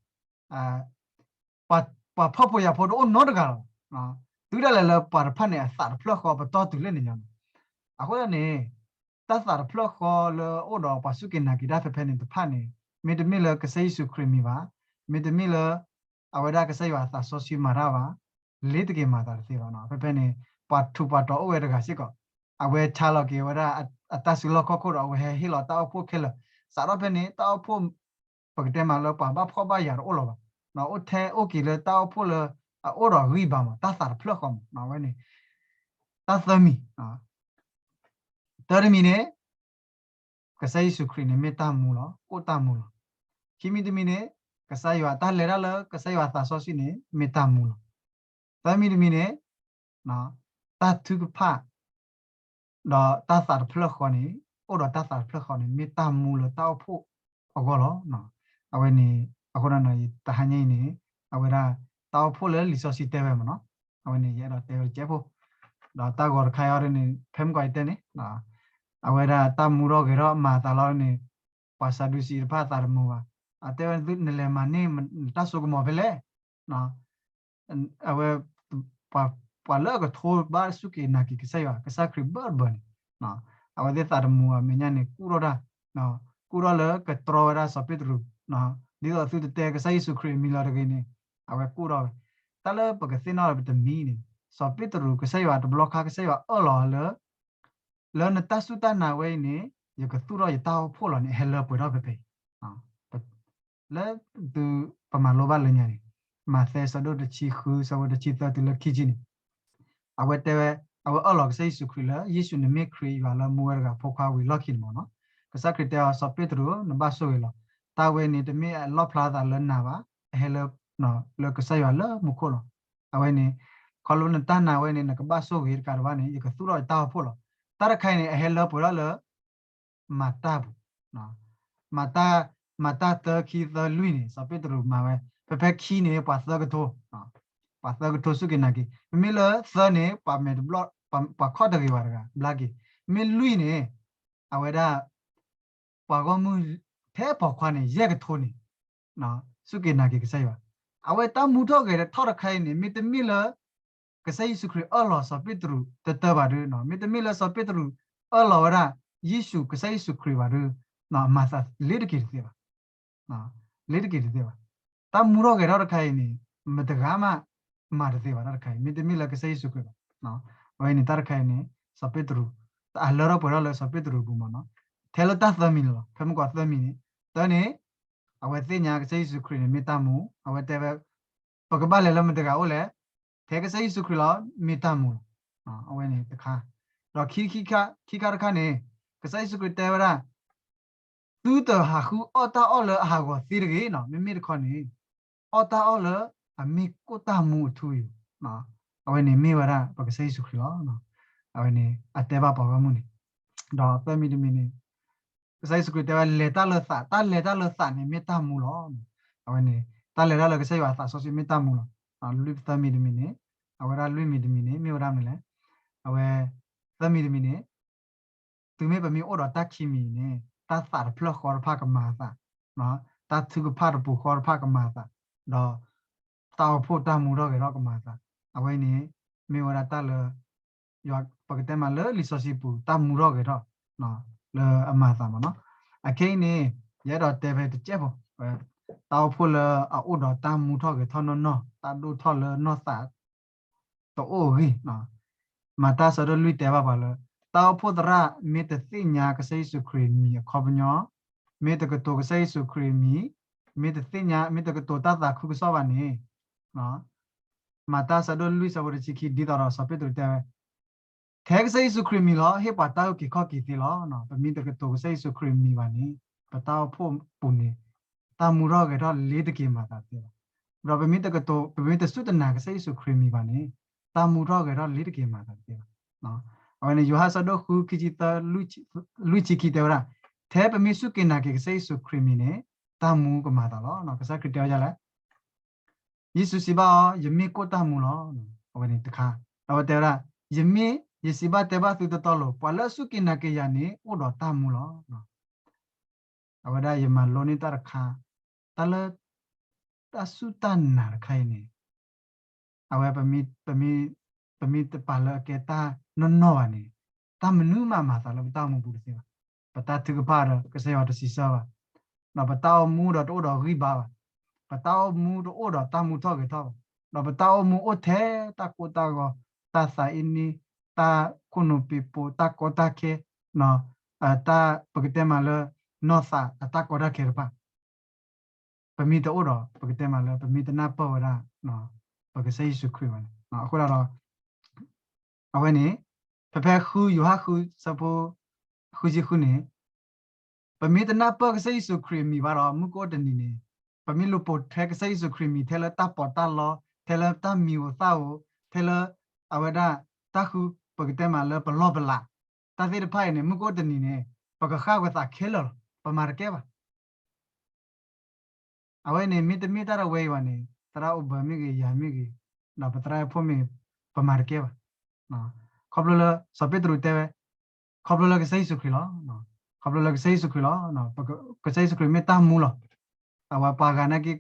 ပှၤဖှီၣ်ဖိယာ်ဖိတအိၣ်နီတဂၤလီၤ. တုၤဒၣ်လဲာ်လၢပှၤတဖၣ်န့ၣ် အသးတဖျၢၣ်ဃီပတီၢ်တုၤလၢန့ၣ်ညါန့ၣ် အဃိသတးန့ၣ် တၢ်သးတဖျၢၣ်ဃီလၢအိၣ်ဒီးပှၤစူၢ်က့ၤနာ်က့ၤတၢ်ဖဲဖဲန့ၣ်တဖၣ်န့ၣ် မ့တမ့ၢ်လၢကစၢ်ယ့ၣ်ၡူးခရံာ်မံၤဘၣ်, မ့တမ့ၢ်လၢ အဝဲဒၣ်ကစၢ်ယွၤအသးစီဆှံမၤတၢ်ဘၣ်, လ့ၤတက့ၤမၤသးတသ့ဘၣ်နီၤ. ဖဲဖဲန့ၣ် ပှၤထူးပှၤတီၤအိၣ်ဝဲတဂၤစ့ၢ်ကီး အဝဲဆါလီၤက့ၤဝဲဒၣ်အတၢ်စုလီၢ်ခီၣ်ခိၣ်ဒီး အဝဲဟဲဟ့ၣ်လီၤတၢ်အိၣ်ဖှိၣ်ခဲလၢာ်, စးထီၣ်ဖဲန့ၣ် တၢ်အိၣ်ဖှိၣ် ပကတဲမးလၢပှၤဘၣ်ဖှီၣ်ဘၣ်ယာ်တအိၣ်လီၤဘၣ်, အိၣ်ထဲအိၣ်က့ၤလၢတၢ်အိၣ်ဖှိၣ်လၢအအိၣ်ဒီးဂံၢ်ဘါမး တၢ်သးတဖျၢၣ်ဃီမး အဝဲန့ၣ် တၢ်သၢမံၤ, တၢတမံၤန့ၣ် ကစၢ်ယ့ၣ်ၡူးခရံာ်န့ၣ်မ့ၢ်တၢ်မူလီၤ, အိၣ်တၢ်မူလီၤ. ခံမံၤတမံၤန့ၣ် ကစၢ်ယွၤတၢ်လဲၤတၢ်လၢကစၢ်ယွၤသးစီဆှံန့ၣ် မ့ၢ်တၢ်မူလီၤ. သၢမံၤတမံၤန့ၣ် တၢ်ထုကဖၣ် ဒီးတၢ်သးတဖျၢၣ်ဃီန့ၣ် အိၣ်ဒီးတၢ်သးတဖျၢၣ်ဃီန့ၣ် မ့ၢ်တၢ်မူလၢတၢ်အိၣ်ဖှိၣ်အဂီၢ်လီၤ. အဝဲန့ၣ် အဃိဒီး တဟါညါအံၤန့ၣ် အဝဲဒၣ်တၢ်အိၣ်ဖှိၣ်လၢလံာ်စီဆှံတဲဝဲမးနီၤ, အဝဲန့ၣ် ယအဲၣ်ဒိးတဲဝဲတကဲးဖိ, ဒီးတၢ်ဂီၤတခါအံၤဒ်န့ၣ် ဖဲမုၢ်ကီးယတဲန့ၣ် အဝဲဒၣ်တၢ်မူထီၣ်ဂဲၤထီၣ်မၤအသးလီၤန့ၣ် ပှၤစၤဒူစံးတဖၣ်အသးတမုာ်ဘၣ်. အတဲဝဲ နလဲၤမၤန့ၢ်တၢ်စိကမီၤဖဲလဲၣ် အဝဲ ပှၤလၢအကထိဘၣ်စူၢ်က့ၤနာ်က့ၤကစၢ်ယွၤ ကစၢ်ခရံာ်ဘၣ်တဘၣ်န့ၣ် အဝဲသ့ၣ်သးတမုာ်ဘၣ် မဲာ်ညါန့ၣ် ကူၣ်ထီၣ်တၢ်, ကူၣ်ထီၣ်လၢကတြီဝဲဒၣ်စီၤပ့းတရူး, ဒ်သိးသုတတဲကစၢ်ယ့ၣ်ၡူးခရံာ်အမံၤလီၤတဂ့ၤန့ၣ် အဝဲကူၣ်ထီၣ်ဝဲ. တၢ်လၢပကသ့ၣ်နီၣ်ဒီးပတမံၤန့ၣ် စီၤပ့းတရူး ကစၢ်ယွၤတဘျီခါ ကစၢ်ယွၤအၢၣ်လီၤလၢ လၢနတၢ်စူၢ်တၢ်နာ်ဝဲအံၤန့ၣ် ယကသူၣ်ထီၣ်ယတၢ်အိၣ်ဖှိၣ်လီၤန့ၣ် အဟဲလၢပှဲၤထီၣ်ဖဲဖဲအံၤ လၢသုပမၤလိဘၣ်လၢညါန့ၣ် မးသဲဆၢဒိၣ်တဆံဃု ဆၢဖိတဆံသၢတုၤလၢခံဆံန့ၣ် အဝဲတဲဝဲ အဝဲအၢၣ်လီၤကစၢ်ယ့ၣ်ၡူးခရံာ်လၢ ယ့ၣ်ၡူးန့ၣ်မ့ၢ်ခရံာ်ယွၤလၢမူဝဲတဂၤအဖိခွါဝံၤလီၢ်ခံန့ၣ်မ့ၢ်နီၤ. ကစၢ်ခရံာ်တဲအီၤ စီၤပ့းတရူး နဘၣ်ဆိၣ်ဂ့ၤလီၤ. တၢ်ဝဲန့ၣ်တမ့ၢ်အလီၣ်ဖျါသးလၢနၤဘၣ်, အဟဲလၢ လၢကစၢ်ယွၤလၢမူခိၣ်လီၤ. အဝဲန့ၣ် ခီဖျိနတၢ်နာ်ဝဲန့ၣ် နကဘၣ်ဆိၣ်ဂ့ၤတကးတဘၣ်န့ၣ် ယကသူၣ်ထီၣ်ယတၢ်အိၣ်ဖှိၣ်လီၤ. တၢ်တခါအံၤန့ၣ် အဟဲလၢပှဲၤထီၣ်လၢ မၤတၢ်ပူၤ မၤတၢ် မၤတၢ်သၢခံသၢလွံၢ်န့ၣ် စီၤပ့းတရူးမၤဝဲ ဖဲဖဲခံန့ၣ် ပှၤသၢကထိ ပှၤသၢကထိစူၢ်က့ၤနာ်က့ၤ, မ့မ့ၢ်လၢသၢန့ၣ် ပှၤမဲာ်တဘျီၣ် ပှၤခီၣ်တဂ့ၤဝဲတဂၤ ဘျါက့ၤ, မ့ၢ်လွံၢ်န့ၣ် အဝဲဒၣ် ပှၤဂီၢ်မုၢ်ထဲပိာ်ခွါန့ၣ် ယဲၢ်ကထိန့ၣ် စူၢ်က့ၤနာ်က့ၤကစၢ်ယွၤ, အဝဲတၢ်မူထီၣ်ဂဲၤထီၣ်တခါအံၤန့ၣ် မ့တမ့ၢ်လၢ ကစၢ်ယ့ၣ်ၡူးခရံာ်အၢၣ်လီၤစီၤပ့းတရူးတတၢဘၣ်ဒီး မ့တမ့ၢ်လၢစီၤပ့းတရူးအၢၣ်လီၤဝဲဒၣ် ယ့ၣ်ၡူး ကစၢ်ယ့ၣ်ၡူးခရံာ်ဘၣ်ဒီး မၤသးလ့ၤတက့ၤတသ့ဘၣ်, လ့ၤတက့ၤတသ့ဘၣ်. တၢ်မူထီၣ်ဂဲၤထီၣ်တခါအံၤန့ၣ် မတဂၤမး မၤတသ့ဘၣ်တၢ်တခါအံၤ မ့တမ့ၢ်လၢကစၢ်ယ့ၣ်ၡူးခရံာ်ဘၣ်. အဝဲန့ၣ်တၢ်တခါအံၤန့ၣ် စီၤပ့းတရူး အလၢထီၣ်ပှဲၤထီၣ်လၢစီၤပ့းတရူးအပူၤမးနီၤ. ထဲလၢတၢ်သၢမံၤန့ၣ်လီၤ. ဖဲမုၢ်ကီးသၢမံၤန့ၣ် တၢ်န့ၣ် အဝဲသ့ၣ်ညါကစၢ်ယ့ၣ်ၡူးခရံာ်န့ၣ် မ့ၢ်တၢ်မူ အဝဲတဲဝဲ ပကဘၣ်လဲၤလၢမတဂၤအိၣ်လဲၣ်, ထဲကစၢ်ယ့ၣ်ၡူးခရံာ်လီၤ မ့ၢ်တၢ်မူလီၤ. အဝဲန့ၣ်တခါ, ဒီးခံခါတခါန့ၣ် ကစၢ်ယ့ၣ်ၡူးခရံာ်တဲဝဲဒၣ် သုတဟးဃုအီၣ်တၢ်အီၣ်လၢအဟးဂီၤသ့တဂ့ၤနီၤ, မ့မ့ၢ်တခီန့ၣ် အီၣ်တၢ်အီၣ်လၢအမ့ၢ်ကိၣ်တၢ်မူအထူအယိာ်, အဝဲန့ၣ်မ့ၢ်ဝဲဒၣ်ပကစၢ်ယ့ၣ်ၡူးခရံာ်လီၤ. အဝဲန့ၣ်အတဲဘၣ်ပှၤဂီၢ်မုၢ်န့ၣ်, ဒီးသၢမံၤတမံၤန့ၣ် ကစၢ်ယ့ၣ်ၡူးခရံာ်တဲဝဲ လဲၤတၢ်လၢသး, တၢ်လဲၤတၢ်လၢသးန့ၣ် မ့ၢ်တၢ်မူလီၤ. အဝဲန့ၣ် တၢ်လဲၤတၢ်လၢကစၢ်ယွၤအသးစီဆှံမ့ၢ်တၢ်မူလီၤ. လွံၢ်သၢမံၤတမံၤန့ၣ်, အဝဲဒၣ်လွံၢ်မံၤတမံၤန့ၣ် မ့ၢ်ဝဲဒၣ်မနုၤလဲၣ်, အဝဲ သၢမံၤတမံၤန့ၣ် တုၤမ့ၢ်ပမ့ၢ်အိၣ်ဒီးတၢ်ခံမံၤန့ၣ် တၢ်သးတဖျၢၣ်ဃီတဖၣ်ကမၤအသး, တၢ်ထုကဖၣ်တပူၤဃီတဖၣ်ကမၤအသး, ဒီး တၢ်အိၣ်ဖှိၣ်တၢ်မူထီၣ်ဂဲၤထီၣ်ကမၤအသး, အဝဲန့ၣ် မ့ၢ်ဝဲဒၣ်တၢ်လၢ ယွၤပကတဲမးလၢလံာ်စီဆှံပူၤ တၢ်မူထီၣ်ဂဲၤထီၣ် လၢအမၤအသးမးနီၤ. အခဲအံၤန့ၣ် ယအဲၣ်ဒိးတဲဖဲတကဲးဖိ, တၢ်အိၣ်ဖှိၣ်လၢအအိၣ်ဒီးတၢ်မူထီၣ်ဂဲၤထီၣ်နီၢ်နီၢ် တၢ်ဒိၣ်ထီၣ်လၢနီၢ်သး တအိၣ်အဂ့ၢ်, မၤတၢ်ဆၢဒိၣ်လွံၢ်တဲဘၣ်ပှၤလၢ တၢ်အိၣ်ဖှိၣ်သရၣ်မ့ၢ်တသ့ၣ်ညါကစၢ်ယ့ၣ်ၡူးခရံာ်မံၤအခီပညီ, မ့ၢ်တကတိၤကစၢ်ယ့ၣ်ၡူးခရံာ်မံၤ, မ့ၢ်တသ့ၣ်ညါ မ့ၢ်တကတိၤတၢ်သးခုကစီၣ်ဘၣ်န့ၣ်, မၤတၢ်ဆၢဒိၣ်လွံၢ်ဆၢဖိတဆံခံ ဒ်သိးဒီးစီၤပ့းတရူးတဲဝဲ ထဲကစၢ်ယ့ၣ်ၡူးခရံာ်မံၤလီၤ ဟ့ၣ်ပှၤတၢ်အုၣ်က့ၤခီၣ်က့ၤသ့လီၤ. ပမ့ၢ်တကတိၤကစၢ်ယ့ၣ်ၡူးခရံာ်မံၤဘၣ်န့ၣ် ပတၢ်အိၣ်ဖှိၣ်ပူၤန့ၣ် တၢ်မူထီၣ်ဂဲၤထီၣ်လ့ၤတက့ၤမၤသးတသ့ဘၣ်. ဒီးပမ့ၢ်တကတိၤ ပမ့ၢ်တစူၢ်တနာ်ကစၢ်ယ့ၣ်ၡူးခရံာ်မံၤဘၣ်န့ၣ် တၢ်မူထီၣ်ဂဲၤထီၣ်လ့ၤတက့ၤမၤသးတသ့ဘၣ်. အဝဲန့ၣ် ယိၤဟၣ်ဆၢဒိၣ်ဃု ခံဆံသၢ လွံၢ်ဆံခံတဲဝဲဒၣ်, ထဲပမ့ၢ်စူၢ်က့ၤနာ်က့ၤကစၢ်ယ့ၣ်ၡူးခရံာ်မံၤန့ၣ် တၢ်မူကမၤသးလီၤ. ကစၢ်ခရံာ်တဲဝဲဒ်လဲၣ် ယ့ၣ်ၡူးစံးဘၣ်အီၤ, ယမ့ၢ်ကိၣ်တၢ်မူလီၤ. အဝဲန့ၣ်တခါ, ဒီးအဝဲတဲဝဲဒၣ်, ယမ့ၢ်, ယစံးဘၣ်တဲဘၣ်သုတီတီလိၤ, ပှၤလၢအစူၢ်က့ၤနာ်က့ၤယၤန့ၣ် အိၣ်ဒီးတၢ်မူလီၤ. အဝဲဒၣ်ယမၤလိန့ၢ်တၢ်တခါ, တၢ်လၢ တၢ်စူၢ်တၢ်နာ်တခါအံၤန့ၣ် အဝဲ ပမ့ၢ်တပာ်လၢအကဲတၢ်နီၢ်နီၢ်ဘၣ်န့ၣ် တၢ်မနုၤမးမၤသးလၢပတၢ်အိၣ်မူပူၤတသ့ဘၣ်. ပတၢ်ထုကဖၣ်ဒီးကစၢ်ယွၤတစံးဆၢဘၣ်, ဒီးပတၢ်အိၣ်မူဒီးတအိၣ်ဒီးဂံၢ်ဘါဘၣ်, ပတၢ်အိၣ်မူတအိၣ်ဒီးတၢ်မူထီၣ်ဂဲၤထီၣ်ဘၣ်, ဒီးပတၢ်အိၣ်မူအိၣ်ထဲတၢ်ကိၢ်တၢ်ဂီၤ, တၢ်သးအ့န့, တၢ်ခိၣ်နူာ်ပ့ၤပိာ်, တၢ်ကီတၢ်ခဲ, တၢ်ပကတဲမးလၢ နီၢ်သးအတၢ်ကီတၢ်ခဲတဖၣ် ပမ့ၢ်တအိၣ်ဒီး ပကတဲမးလၢ ပမ့ၢ်တနၢ်ပၢၢ်ဝဲဒၣ် ပကစၢ်ယ့ၣ်ၡူးခရံာ်ဘၣ်န့ၣ် အဃိဒၣ်ဒီး အဝဲန့ၣ် ဖဲဖဲဃုယိၤဟၣ်ဃုဆၢဖိ ဃုဆံဃုန့ၣ် ပမ့ၢ်တနၢ်ပၢၢ်ကစၢ်ယ့ၣ်ၡူးခရံာ်အမံၤဘၣ်ဒီး မုၢ်ကအိၣ်တနံၤန့ၣ် ပမ့ၢ်လူၤပိာ်ထွဲကစၢ်ယ့ၣ်ၡူးခရံာ်အမံၤ ထဲလၢတၢ်ပီးတၢ်လီ, ထဲလၢတၢ်မံၤဧိၤသၣ်ဧိၤ, ထဲလၢ အဝဲဒၣ် တၢ်ဃု ပကတဲမးလၢပလီၢ်ပလး တၢ်သ့ၣ်တဖၣ်အံၤန့ၣ် မုၢ်ကအိၣ်တနံၤန့ၣ် ပကဃၣ်ဝဲသးခဲလၢာ်လီၤ. ပမၤတကဲဘၣ်. အဝဲန့ၣ် မ့တမ့ၢ်တၢ်တဝဲအံၤဘၣ်န့ၣ် သရၣ်အိၣ်ဘၢမ့ၢ်ဂ့ၤ, ယၤမ့ၢ်ဂ့ၤ, ဒီးပသရၣ်ဖိမ့ၢ်ဂ့ၤ, ပမၤတကဲဘၣ်. ခီဖျိလၢ စီၤပ့းတရူးတဲဝဲ, ခီဖျိလၢကစၢ်ယ့ၣ်ၡူးခရံာ်လီၤ. ခီဖျိလၢကစၢ်ယ့ၣ်ၡူးခရံာ်လီၤ. ကစၢ်ယ့ၣ်ၡူးခရံာ်မ့ၢ်တၢ်မူလီၤ. အဝဲပှၤဂၤနာ်က့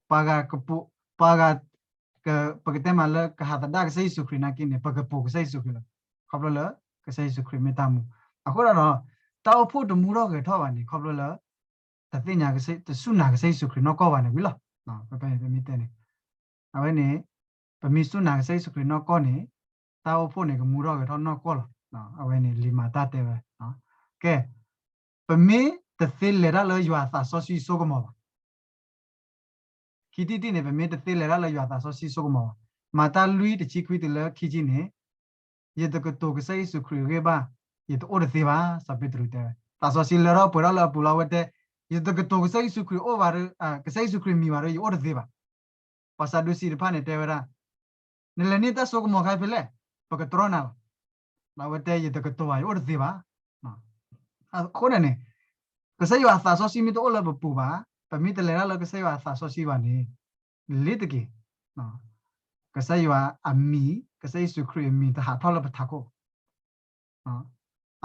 ပှၤဂၤကပိာ်, ပှၤဂၤ ပကတဲမးလၢကဟးသဒၣ်ကစၢ်ယ့ၣ်ၡူးခရံာ်နာ်က့န့ၣ် ပကပိာ်ကစၢ်ယ့ၣ်ၡူးခရံာ်လီၤ. ခီဖျိလၢ ကစၢ်ယ့ၣ်ၡူးခရံာ်မ့ၢ်တၢ်မူ. အဃိဒၣ်ဒီး တၢ်အိၣ်ဖှိၣ်တမူထီၣ်ဂဲၤထီၣ်ဘၣ်န့ၣ် ခီဖျိလၢ တသ့ၣ်ညါ တစူၢ်နာ်ကစၢ်ယ့ၣ်ၡူးခရံာ်နီၢ်ကီၢ်ဘၣ်န့ၣ်ဝံၤလီၤ. ပမ့ၢ်တဲန့ၣ် အဝဲန့ၣ် ပမ့ၢ်စူၢ်နာ်ကစၢ်ယ့ၣ်ၡူးခရံာ်နီၢ်ကီၢ်န့ၣ် တၢ်အိၣ်ဖှိၣ်န့ၣ် ကမူထီၣ်ဂဲၤထီၣ်နီၢ်ကီၢ်လီၤ. အဝဲန့ၣ် လံာ်မၤတၢ်တဲဝဲ ကဲ ပမ့ၢ်တသ့လဲၤတၢ်လၢယွၤအသးစီဆှံစိကမီၤဘၣ်. ခံထံၣ်တထံၣ်န့ၣ် ပမ့ၢ်တသ့လဲၤတၢ်လၢယွၤအသးစီဆှံစိကမီၤဘၣ်. မၤတၢ်လွံၢ်တဆံခွံတုၤလၢခံဆံန့ၣ် ယတကတိၤကစၢ်ယ့ၣ်ၡူးခရံာ်အဂ့ၢ်ဘၣ် ယတအိၣ်တသ့ဘၣ် စီၤပ့းတရူးတဲဝဲ. သးစီဆှံလၢထီၣ်ပှဲၤထီၣ်လၢအပူၤလီၤ အဝဲတဲ ယတကတိၤကစၢ်ယ့ၣ်ၡူးခရံာ်အိၣ်ဘၣ်ဒီး ကစၢ်ယ့ၣ်ၡူးခရံာ်မံၤဘၣ်ဒီး ယအိၣ်တသ့ဘၣ်. ပှၤစၤဒူစံးတဖၣ်န့ၣ်တဲဝဲဒၣ် နလဲၤန့ၢ်တၢ်စိကမီၤခါဖဲလဲၣ်, ပကတြီနၤလီၤ. ဒီးအဝဲတဲ ယတကတိၤဘၣ် ယအိၣ်တသ့ဘၣ်. အဃိန့ၣ်န့ၣ် ကစၢ်ယွၤအသးစီဆှံမ့ၢ်တအိၣ်လၢပပူၤဘၣ်, ပမ့ၢ်တလဲၤတၢ်လၢကစၢ်ယွၤအသးစီဆှံဘၣ်န့ၣ် လ့ၤတက့ၢ်. ကစၢ်ယွၤအမံၤ, ကစၢ်ယ့ၣ်ၡူးခရံာ်အမံၤတဟးထီၣ်လၢပထးခိၣ်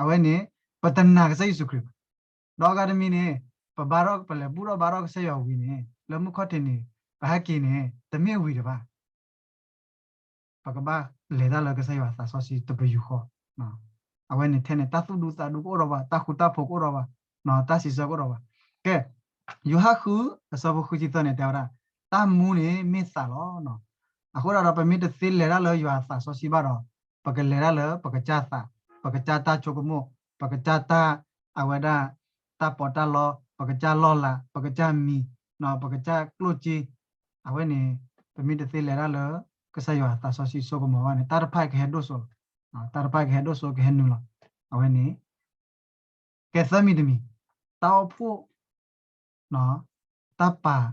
အဝဲန့ၣ် ပတနာ်ကစၢ်ယ့ၣ်ၡူးခရံာ်ဘၣ်. ဒီးအဂၤတမံၤန့ၣ် ပဘါထီၣ် ပလဲၤဘူၣ်ထီၣ်ဘါထီၣ်ကစၢ်ယွၤဝံၤန့ၣ် လၢမုၢ်ခီၣ်ထံးန့ၣ် ပဟဲက့ၤန့ၣ် တမ့ၢ်ဝံၤတဘၣ်. ပကဘၣ်လဲၤတၢ်လၢကစၢ်ယွၤသးစီဆှံတပယူာ်ဃီ. အဝဲန့ၣ်ထဲန့ၣ် တၢ်သူၣ်ဒူသးဒူကအိၣ်ဒီးဘၣ်, တၢ်ဃူတၢ်ဖိးကအိၣ်ဒီးဘၣ်, တၢ်စံးဆၢကအိၣ်ဒီးဘၣ်. ကဲ, ယိၤဟၣ်ဃု အဆၢဖိဃုဆံသၢန့ၣ် တဲဝဲဒၣ်, တၢ်မူန့ၣ်မ့ၢ်သးလီၤ. အဃိဒၣ်ဒီး ပမ့ၢ်တသ့လဲၤတၢ်လၢယွၤအသးစီဆှံဘၣ်ဒီး ပကလဲၤတၢ်လၢပကစၢ်သး, ပကစၢ်တၢ်ဆိကမိၣ်, ပကစၢ်တၢ် အဝဲဒၣ် တၢ်ပီးတၢ်လီ, ပကစၢ်လီၢ်လၤ, ပကစၢ်မံၤ, ပကစၢ်ကျိၣ်စ့, အဝဲန့ၣ် ပမ့ၢ်တသ့လဲၤတၢ်လၢ ကစၢ်ယွၤအသးစီဆှံဆိကမိၣ်ဘၣ်န့ၣ် တၢ်တဖၣ်ကဟဲဒိၣ်စိလီၤ. တၢ်တဖၣ်ကဟဲဒိၣ်စိကဟဲနုာ်လီၤ. အဝဲန့ၣ် ကဲသၢမံၤတမံၤ, တၢ်အိၣ်ဖှိၣ် တၢ်ပာ်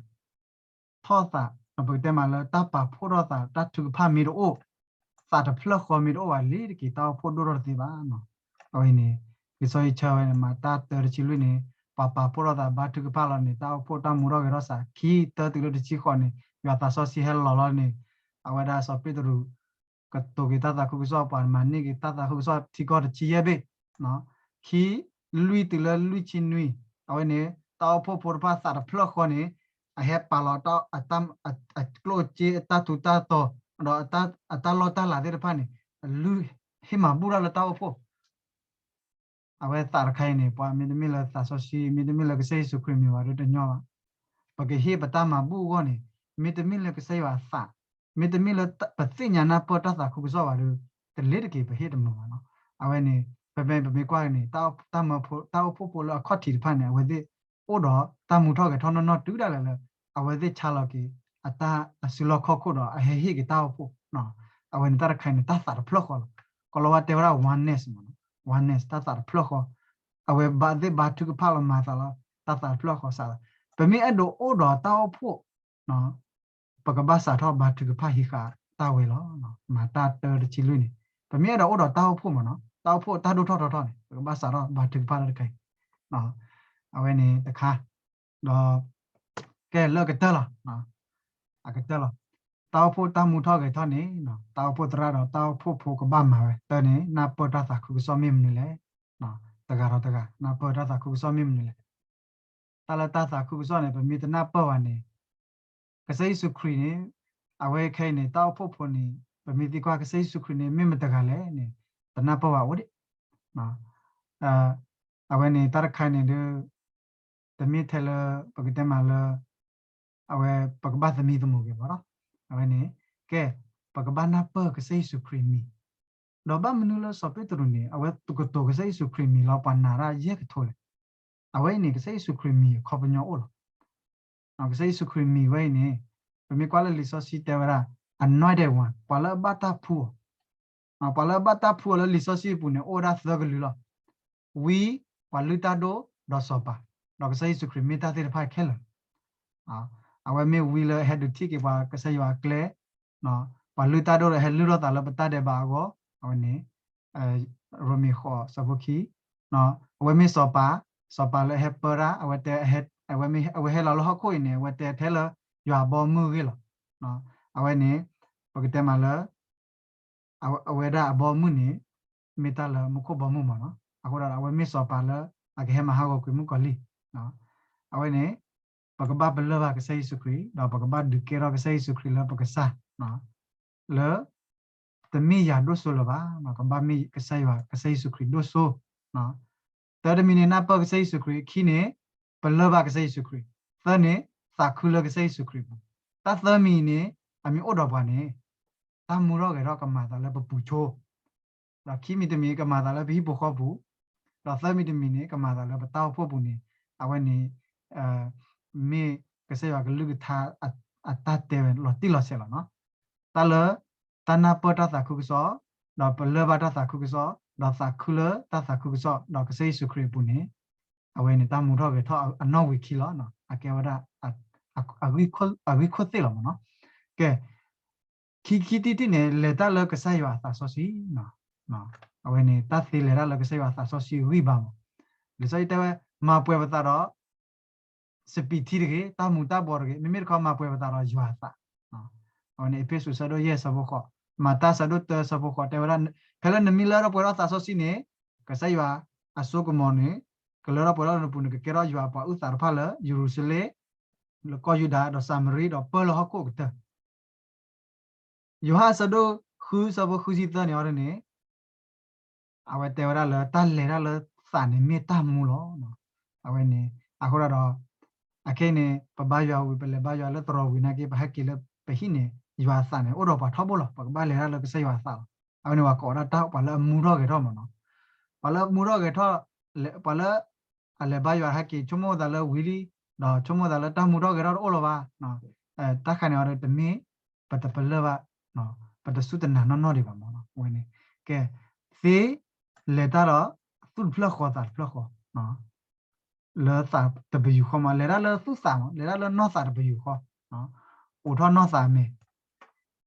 ထီၣ်သး, ပကတဲမးလၢတၢ်ပာ်ဖှိၣ်ထီၣ်သး တၢ်ထုကဖၣ်မ့ၢ်တအိၣ်, သးတဖျၢၣ်ဃီမ့ၢ်တအိၣ်ဘၣ် လ့ၤတက့ၤ တၢ်အိၣ်ဖှိၣ်ဒိၣ်ထီၣ်တသ့ဘၣ်. အဝဲန့ၣ် လံာ်စီဆှံဆၢဝဲန့ၣ် မၤတၢ်တၢတဆံလွံၢ်န့ၣ် ပှၤပာ်ဖှိၣ်ထီၣ်သးဘါထုကဖၣ်လီၤန့ၣ် တၢ်အိၣ်ဖှိၣ်တၢ်မူထီၣ်ဂဲၤထီၣ်စး ခံတၢတုၤလၢတဆံဃိးန့ၣ် ယွၤသးစီဆှံဟဲလီၤလီၤန့ၣ် အဝဲဒၣ်စီၤပ့းတရူး ကတိၤက့ၤတၢ်သးခုကစီၣ် ပှၤမၤန့ၢ်က့ၤတၢ်သးခုကစီၣ်ထံကီၢ်တဆံယဲၢ်ဘ့ၣ်, ခံ လွံၢ်တုၤလၢလွံၢ်ဆံနွံ, အဝဲန့ၣ် တၢ်အိၣ်ဖှိၣ်ဖိတဖၣ်သးတဖျၢၣ်ဃီန့ၣ် အဟဲပာ်လီၤ အကျိၣ်အစ့ အတၢ်ထူးတၢ်တီၤ ဒီးအတၢ်လီၢ်တၢ်လၤသ့ၣ်တဖၣ်န့ၣ် အလုၢ်ဟ့ၣ်မၤဘူၣ်တၢ်လၢတၢ်အိၣ်ဖှိၣ် အဝဲသးတခါအံၤန့ၣ် ပှၤမ့တမ့ၢ်လၢသးစီဆှံ မ့တမ့ၢ်လၢကစၢ်ယ့ၣ်ၡူးခရံာ်မံၤဘၣ်ဒီးတညီဘၣ်. ပကဟ့ၣ်ပတၢ်မၤဘူၣ်အဂီၢ်န့ၣ် မ့တမ့ၢ်လၢကစၢ်ယွၤအသး, မ့တမ့ၢ်လၢပသ့ၣ်ညါနၢ်ပၢၢ်တၢ်သးခုကစီၣ်ဘၣ်ဒီး တလ့ၤတက့ၤပဟ့ၣ်တမုာ်ဘၣ်နီၤ. အဝဲန့ၣ် ပမ့ၢ်ပမ့ၢ်ကွၢ်က့ၤန့ၣ် တၢ်မၢဖိ တၢ်အိၣ်ဖှိၣ်ဖိလၢအခီၣ်ထံးတဖၣ်န့ၣ် အဝဲသ့ၣ်အိၣ်ဒီးတၢ်မူထီၣ်ဂဲၤထီၣ်နီၢ်နီၢ်တုၤဒၣ်လဲာ်လၢ အဝဲသ့ၣ်ဆါလီၤက့ၤ အတၢ်အစုလီၢ်ခီၣ်ခိၣ်ဒီးအဟဲဟ့ၣ်က့ၤတၢ်အိၣ်ဖှိၣ် အဝဲန့ၣ်တၢ်တခါအံၤန့ၣ် တၢ်သးတဖျၢၣ်ဃီလီၤ. ကီၤလၤဝါတဲဝဲဒၣ် oneness မ့ၢ်နီၤ, oneness တၢ်သးတဖျၢၣ်ဃီ, အဝဲဘၣ်သ့ၣ်ဘါထုကဖၣ်လီၤမၤသးလီၤ တၢ်သးတဖျၢၣ်ဃီစးလီၤ. ပမ့ၢ်အဲၣ်ဒိးအိၣ်ဒီးတၢ်အိၣ်ဖှိၣ် ပကဘၣ်စးထီၣ်ဘါထုကဖၣ်ဟံးဃာ်တၢ်ဝဲလီၤ. မၤတၢ်တၢတဆံလွံၢ်န့ၣ် ပမ့ၢ်အဲၣ်ဒိးအိၣ်ဒီးတၢ်အိၣ်ဖှိၣ်မ့ၢ်နီၤ, တၢ်အိၣ်ဖှိၣ်တၢ်ဒိၣ်ထီၣ်ထီထီၣ်န့ၣ် ပကဘၣ်စးထီၣ်ဘါထုကဖၣ်တၢ်တခါအံၤ အဝဲန့ၣ်တခါ, ဒီး ကဲလၢအကတၢၢ်လီၤ, အကတၢၢ်လီၤ. တၢ်အိၣ်ဖှိၣ်တၢ်မူထီၣ်ဂဲၤထီၣ်န့ၣ် တၢ်အိၣ်ဖှိၣ်သရၣ်ဒီးတၢ်အိၣ်ဖှိၣ်ဖိကဘၣ်မၤဝဲ တၢ်န့ၣ် နၢ်ပၢၢ်တၢ်သးခုကစီၣ်မ့ၢ်မနုၤလဲၣ်, တဂၤဒီးတဂၤ နၢ်ပၢၢ်တၢ်သးခုကစီၣ်မ့ၢ်မနုၤလဲၣ်. တၢ်လၢတၢ်သးခုကစီၣ်န့ၣ် ပမ့ၢ်တနၢ်ပၢၢ်ဘၣ်န့ၣ် ကစၢ်ယ့ၣ်ၡူးခရံာ်န့ၣ် အဝဲခဲအံၤန့ၣ် တၢ်အိၣ်ဖှိၣ်ဖိန့ၣ် ပမ့ၢ်သံကွၢ်ကစၢ်ယ့ၣ်ၡူးခရံာ်န့ၣ် မ့ၢ်မတဂၤလဲၣ်န့ၣ် တနၢ်ပၢၢ်ဘၣ်အိၣ်ဒံး အဝဲန့ၣ်တၢ်တခါန့ၣ်ဒီး တမ့ၢ်ထဲလၢ ပကတဲမးလၢ အဝဲပကဘၣ်သမံသမိးက့ၤဘၣ်လီၤ. အဝဲန့ၣ် ကဲ ပကဘၣ်နၢ်ပၢၢ်ကစၢ်ယ့ၣ်ၡူးခရံာ်မံၤ, ဒီးဘၣ်မနုၤလၢစီၤပ့းတရူးန့ၣ် အဝဲကတိၤကစၢ်ယ့ၣ်ၡူးခရံာ်မံၤလီၤပှၤနာ်တၢ်ယဲၢ်ကထိလဲၣ်. အဝဲအံၤန့ၣ် ကစၢ်ယ့ၣ်ၡူးခရံာ်မံၤအခီပညီအိၣ်လီၤ. ကစၢ်ယ့ၣ်ၡူးခရံာ်မံၤဝဲအံၤန့ၣ် ပမ့ၢ်ကွၢ်လၢလံာ်စီဆှံတဲဝဲဒၣ် anointed one ပှၤလၢအဘၣ်တၢ်ဖှူအီၤ ပှၤလၢအဘၣ်တၢ်ဖှူအီၤလၢလံာ်စီဆှံအပူၤန့ၣ် အိၣ်ဝဲဒၣ်သၢကလုာ်လီၤ. ဝံ, ပှၤလုၢ်တၢ်ဒိၣ်ဒီးစီၤပၤ, ဒီးကစၢ်ယ့ၣ်ၡူးခရံာ်မ့ၢ်တၢ်သ့ၣ်တဖၣ်ခဲလၢာ်လီၤ. အဝဲမ့ၢ်ဝံလၢအဟဲဒုးထံၣ်က့ၤပှၤကစၢ်ယွၤအကျဲ, ပှၤလုၢ်တၢ်ဒိၣ်ဒီးဟဲလုၢ်ထီၣ်သးလၢပတၢ်ဒဲးဘးအဂီၢ်, အဝဲန့ၣ် ရိမ့ၤဃိးဆၢဖိခံ, အဝဲမ့ၢ်စီၤပၤ, စီၤပၤလၢအဟဲပၢတၢ်, အဝဲတဲ, အဝဲဟဲလီၤလၢဟီၣ်ခိၣ်အံၤန့ၣ် အဝဲတဲထဲလၢယွၤအဘီအမုၢ်အဂ့ၢ်လီၤ. အဝဲန့ၣ် ပကတဲမးလၢ အဝဲဒၣ်အဘီအမုၢ်န့ၣ် မ့ၢ်တၢ်လၢမူခိၣ်ဘီမုၢ်မ့ၢ်နီၤ. အဃိဒီး အဝဲမ့ၢ်စီၤပၤလၢ အကဟဲမၤဟးဂီၤကွံာ်မုၣ်ကီၤလံၢ်. အဝဲန့ၣ် ပကဘၣ်ပလၢၢ်ဘၣ်ကစၢ်ယ့ၣ်ၡူးခရံာ် ဒီးပကဘၣ်ဒုးကဲထီၣ်ကစၢ်ယ့ၣ်ၡူးခရံာ်လၢပကစၢ် လၢ တမ့ၢ်ယၤဒိၣ်စိလၢၤဘၣ်, ကဘၣ်မ့ၢ်ကစၢ်ယွၤ ကစၢ်ယ့ၣ်ၡူးခရံာ်ဒိၣ်စိ. တၢ်တမံၤန့ၣ် နၢ်ပၢၢ်ကစၢ်ယ့ၣ်ၡူးခရံာ်, ခံန့ၣ် ပလၢၢ်ဘၣ်ကစၢ်ယ့ၣ်ၡူးခရံာ်, သၢန့ၣ် သးခုလၢကစၢ်ယ့ၣ်ၡူးခရံာ်ပူၤ. တၢ်သၢမံၤအံၤန့ၣ် အမ့ၢ်အိၣ်ဒီးပှၤန့ၣ် တၢ်မူထီၣ်ဂဲၤထီၣ်ကမၤသးလၢပပူၤဆိ, ဒီးခံမံၤတမံၤကမၤသးလၢပဟံၣ်ဖိဃီပူၤ, ဒီးသၢမံၤတမံၤန့ၣ် ကမၤသးလၢပတၢ်အိၣ်ဖှိၣ်ပူၤန့ၣ် အဝဲန့ၣ် မ့ၢ်ကစၢ်ယွၤကလုၢ်ကထါ အတၢ်တဲဝဲလီၤတံၢ်လီၤဆဲးလီၤနီၤ. တၢ်လၢ တၢ်နၢ်ပၢၢ်တၢ်သးခုကစီၣ်, ဒီးပလၢၢ်ဘၣ်တၢ်သးခုကစီၣ်, ဒီးသးခုလၢတၢ်သးခုကစီၣ် ဒီးကစၢ်ယ့ၣ်ၡူးခရံာ်အပူၤန့ၣ် အဝဲန့ၣ်တၢ်မူထီၣ်ဂဲၤထီၣ်အနီၣ်ဝံာ်ခံလီၤ. အကဲဝဲဒၣ် အဂံၢ်ခိၣ်သ့ၣ်လီၤမ့ၢ်နီၤ. ကဲ ခံခံထံၣ်ထံၣ်န့ၣ် လဲၤတၢ်လၢကစၢ်ယွၤအသးစီဆှံ, အဝဲန့ၣ် တၢ်သ့လဲၤတၢ်လၢကစၢ်ယွၤအသးစီဆှံဂံၢ်ဘါမး. လံာ်စီဆှံတဲဝဲ မၤပှဲၤပသးဒီး စပံးထံတဂ့ၤ, တၢ်မူၤတၢ်ဘှီးတဂ့ၤ, မ့မ့ၢ်တခီမၤပှဲၤပသးဒီးယွၤအသး. အဝဲန့ၣ် အ့းဖ့းစူး ဆၢဒိၣ်ယဲၢ် ဆၢဖိဃိး, မၤတၢ် ဆၢဒိၣ်တၢ ဆၢဖိဃိး တဲဝဲဒၣ် ဖဲလၢနမ့ၢ်လၢထီၣ်ပှဲၤထီၣ်သးစီဆှံန့ၣ် ကစၢ်ယွၤအစိကမီၤန့ၣ် ကလၢထီၣ်ပှဲၤထီၣ်နပူၤန့ၣ် ကကဲထီၣ်ယွၤအပှၤအုၣ်သးတဖၣ်လၢ ယရူၤၡလ့ၣ်, လၢကီၢ်ယူဒၤ, ဒီးစၤမရံ, ဒီးပၢၢ်လၢဟီၣ်ခိၣ်အကတၢၢ် ယိၤဟၣ် ဆၢဒိၣ်ဃု ဆၢဖိဃုဆံသၢန့ၣ်အီၤဒ်န့ၣ် အဝဲတဲဝဲဒၣ်လၢတၢ်လဲၤတၢ်လၢသးန့ၣ်မ့ၢ်တၢ်မူလီၤ. အဝဲန့ၣ် အဃိဒၣ်ဒီး အခဲအံၤန့ၣ် ပဘါယွၤဝံၤ ပလဲၤဘါယွၤလၢသရိာ်ဝံၤနာ်က့ ပဟဲက့ၤလၢပဟံၣ်န့ၣ် ယွၤအသးန့ၣ် အိၣ်ဒီးပှၤထီဘိလီၤ. ပကဘၣ်လဲၤတၢ်လၢကစၢ်ယွၤအသးလီၤ. အဝဲန့ၣ်ပှၤကိးဝဲဒၣ်တၢ်ပှၤလၢအမူထီၣ်ဂဲၤထီၣ်မ့ၢ်နီၤ. ပှၤလၢအမူထီၣ်ဂဲၤထီၣ်, ပှၤလၢ အလဲၤဘါယွၤဟဲက့ၤ ဆိကမိၣ်သးလၢဝံၤလံ, ဒီးဆိကမိၣ်သးလၢတၢ်မူထီၣ်ဂဲၤထီၣ်တအိၣ်လၢၤဘၣ်. တၢ်တခါန့ၣ်အီၤဒီးတမ့ၢ် ပတပလၢၢ်ဘၣ်, ပတစူၢ်တနာ်နီၢ်နီၢ်ဒံးဘၣ်မ့ၢ်နီၤ. အဝဲန့ၣ် ကဲ သ့လဲၤတၢ်ဒီးသူၣ်တဖျၢၣ်ဃီသးတဖျၢၣ်ဃီ လၢသးတပယူာ်ဃီမး, လဲၤတၢ်လၢသူၣ်သးမး, လဲၤတၢ်လၢနီၢ်သးတပယူာ်ဃီ, အိးထီၣ်နီၢ်သးအမဲာ်.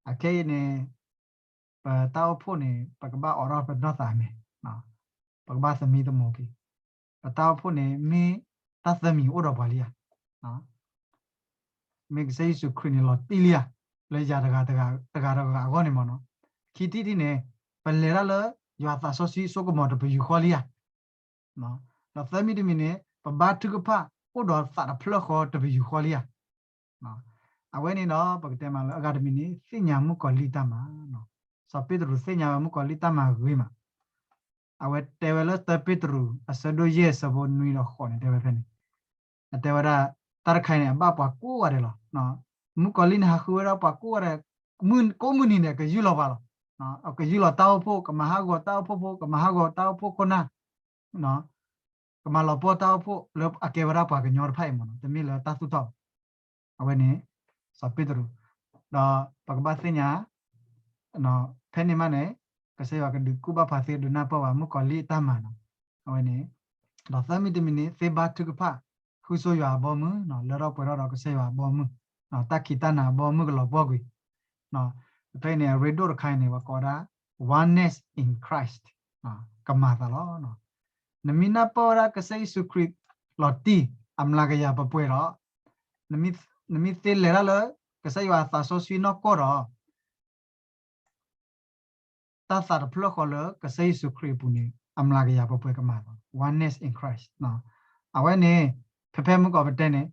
အခဲအံၤန့ၣ် ပတၢ်အိၣ်ဖှိၣ်န့ၣ် ပကဘၣ်အိးထီၣ်ပနီၢ်သးအမဲာ်, ပကဘၣ်သမံသမိးက့ၤ. ပတၢ်အိၣ်ဖှိၣ်န့ၣ် မ့ၢ်တၢ်သၢမံၤအိၣ်ဒီးပှၤလံဧါ. မ့ၢ်ကစၢ်ယ့ၣ်ၡူးခရံာ်န့ၣ် လီၤတံၢ်လံဧါ, လၢယၤတဂၤတဂၤတဂၤတဂၤအဂီၢ်န့ၣ်မ့ၢ်နီၤ. ခံထံၣ်တထံၣ်န့ၣ် ပလဲၤတၢ်လၢယွၤသးစီဆှံစိကမီၤတပယူာ်ဃီလံဧါ. ဒီးသၢမံၤတမံၤန့ၣ် ပဘါထုကဖၣ် အိၣ်ဒီးသးတဖျၢၣ်ဃီတပယူာ်ဃီလံဧါ. အဝဲန့ၣ်ဒီး ပကတဲမးလၢအဂၤတမံၤန့ၣ် သ့ၣ်ညါမုၣ်ကီၤလံၢ်တၢ်မၤ, စီၤပ့းတရူးသ့ၣ်ညါဝဲမုၣ်ကီၤလံၢ်တၢ်မၤဂ့ၤမး. အဝဲတဲဝဲလၢတၢပ့းတရူး အဆၢဒိၣ်ယဲၢ် အဆၢဖိနွံဒီးဃိးန့ၣ် တဲဝဲဖဲန့ၣ်, အတဲဝဲဒၣ် တၢ်တခါအံၤန့ၣ် အဘၣ်ပှၤကိးဂၤဒဲးလီၤ. မုၣ်ကီၤလံၢ်န့ၣ် ဟးဃုဝဲဒၣ်ပှၤကိးဂၤဒဲး, ကိးမုၢ်နံၤန့ၣ် ကယူၢ်လီၤပှၤလီၤ. ကယူၢ်လီၤတၢ်အိၣ်ဖှိၣ်, ကမၤဟးဂီၤတၢ်အိၣ်ဖှိၣ်ဖိ, ကမၤဟးဂီၤတၢ်အိၣ်ဖှိၣ်ခိၣ်နၢ်, ကမၤလီၤပှီၢ်တၢ်အိၣ်ဖှိၣ်လၢအကဲဝဲဒၣ်ပှၤကညီတဖၣ်အံၤမ့ၢ်နီၤ, တမ့ၢ်လၢတၢ်သူၣ်ထီၣ်ဘၣ်. အဝဲန့ၣ် စီၤပ့းတရူး, ဒီးပကဘၣ်သ့ၣ်ညါ ဖဲန့ၣ်မးန့ၣ် ကစၢ်ယွၤကဒုးကူၣ်ဘၣ်ပှၤသ့ ဒုးနၢ်ပၢၢ်ဝဲမုၣ်ကီၤလံၢ်အတၢ်မၤနီၤ. အဝဲန့ၣ် ဒီးသၢမံၤတမံၤန့ၣ် သ့ဘါထုကဖၣ် ဃုဆိယွၤအဘီအမုၢ်, လၢထီၣ်ပှဲၤထီၣ်ဒီးကစၢ်ယွၤအဘီအမုၢ်, တၢ်ခံးတၢ်နၤအဘီအမုၢ်ကလီၤပှီၢ်ကွံာ်. ဖဲအံၤန့ၣ် အရ့ဒိၣ်တခါအံၤန့ၣ် ပှၤကိးဝဲဒၣ် oneness in Christ, ကမၤသးလီၤ. နမ့ၢ်နၢ်ပၢၢ်ဝဲဒၣ်ကစၢ်ယ့ၣ်ၡူးခရံာ်လီၤတံၢ် အမျးကယၤပှဲၤပှဲၤဒီး နမ့ၢ်သ့လဲၤတၢ်လၢ ကစၢ်ယွၤအသးစီဆှံနီၢ်ကီၢ်ဒီး တၢ်သးတဖျၢၣ်ဃီလၢကစၢ်ယ့ၣ်ၡူးခရံာ်အပူၤန့ၣ် အမျးကယၤပှဲၤပှဲၤကမၤသး oneness in Christ. အဝဲန့ၣ် ဖဲဖဲမုၢ်ကီၢ်ပတဲန့ၣ်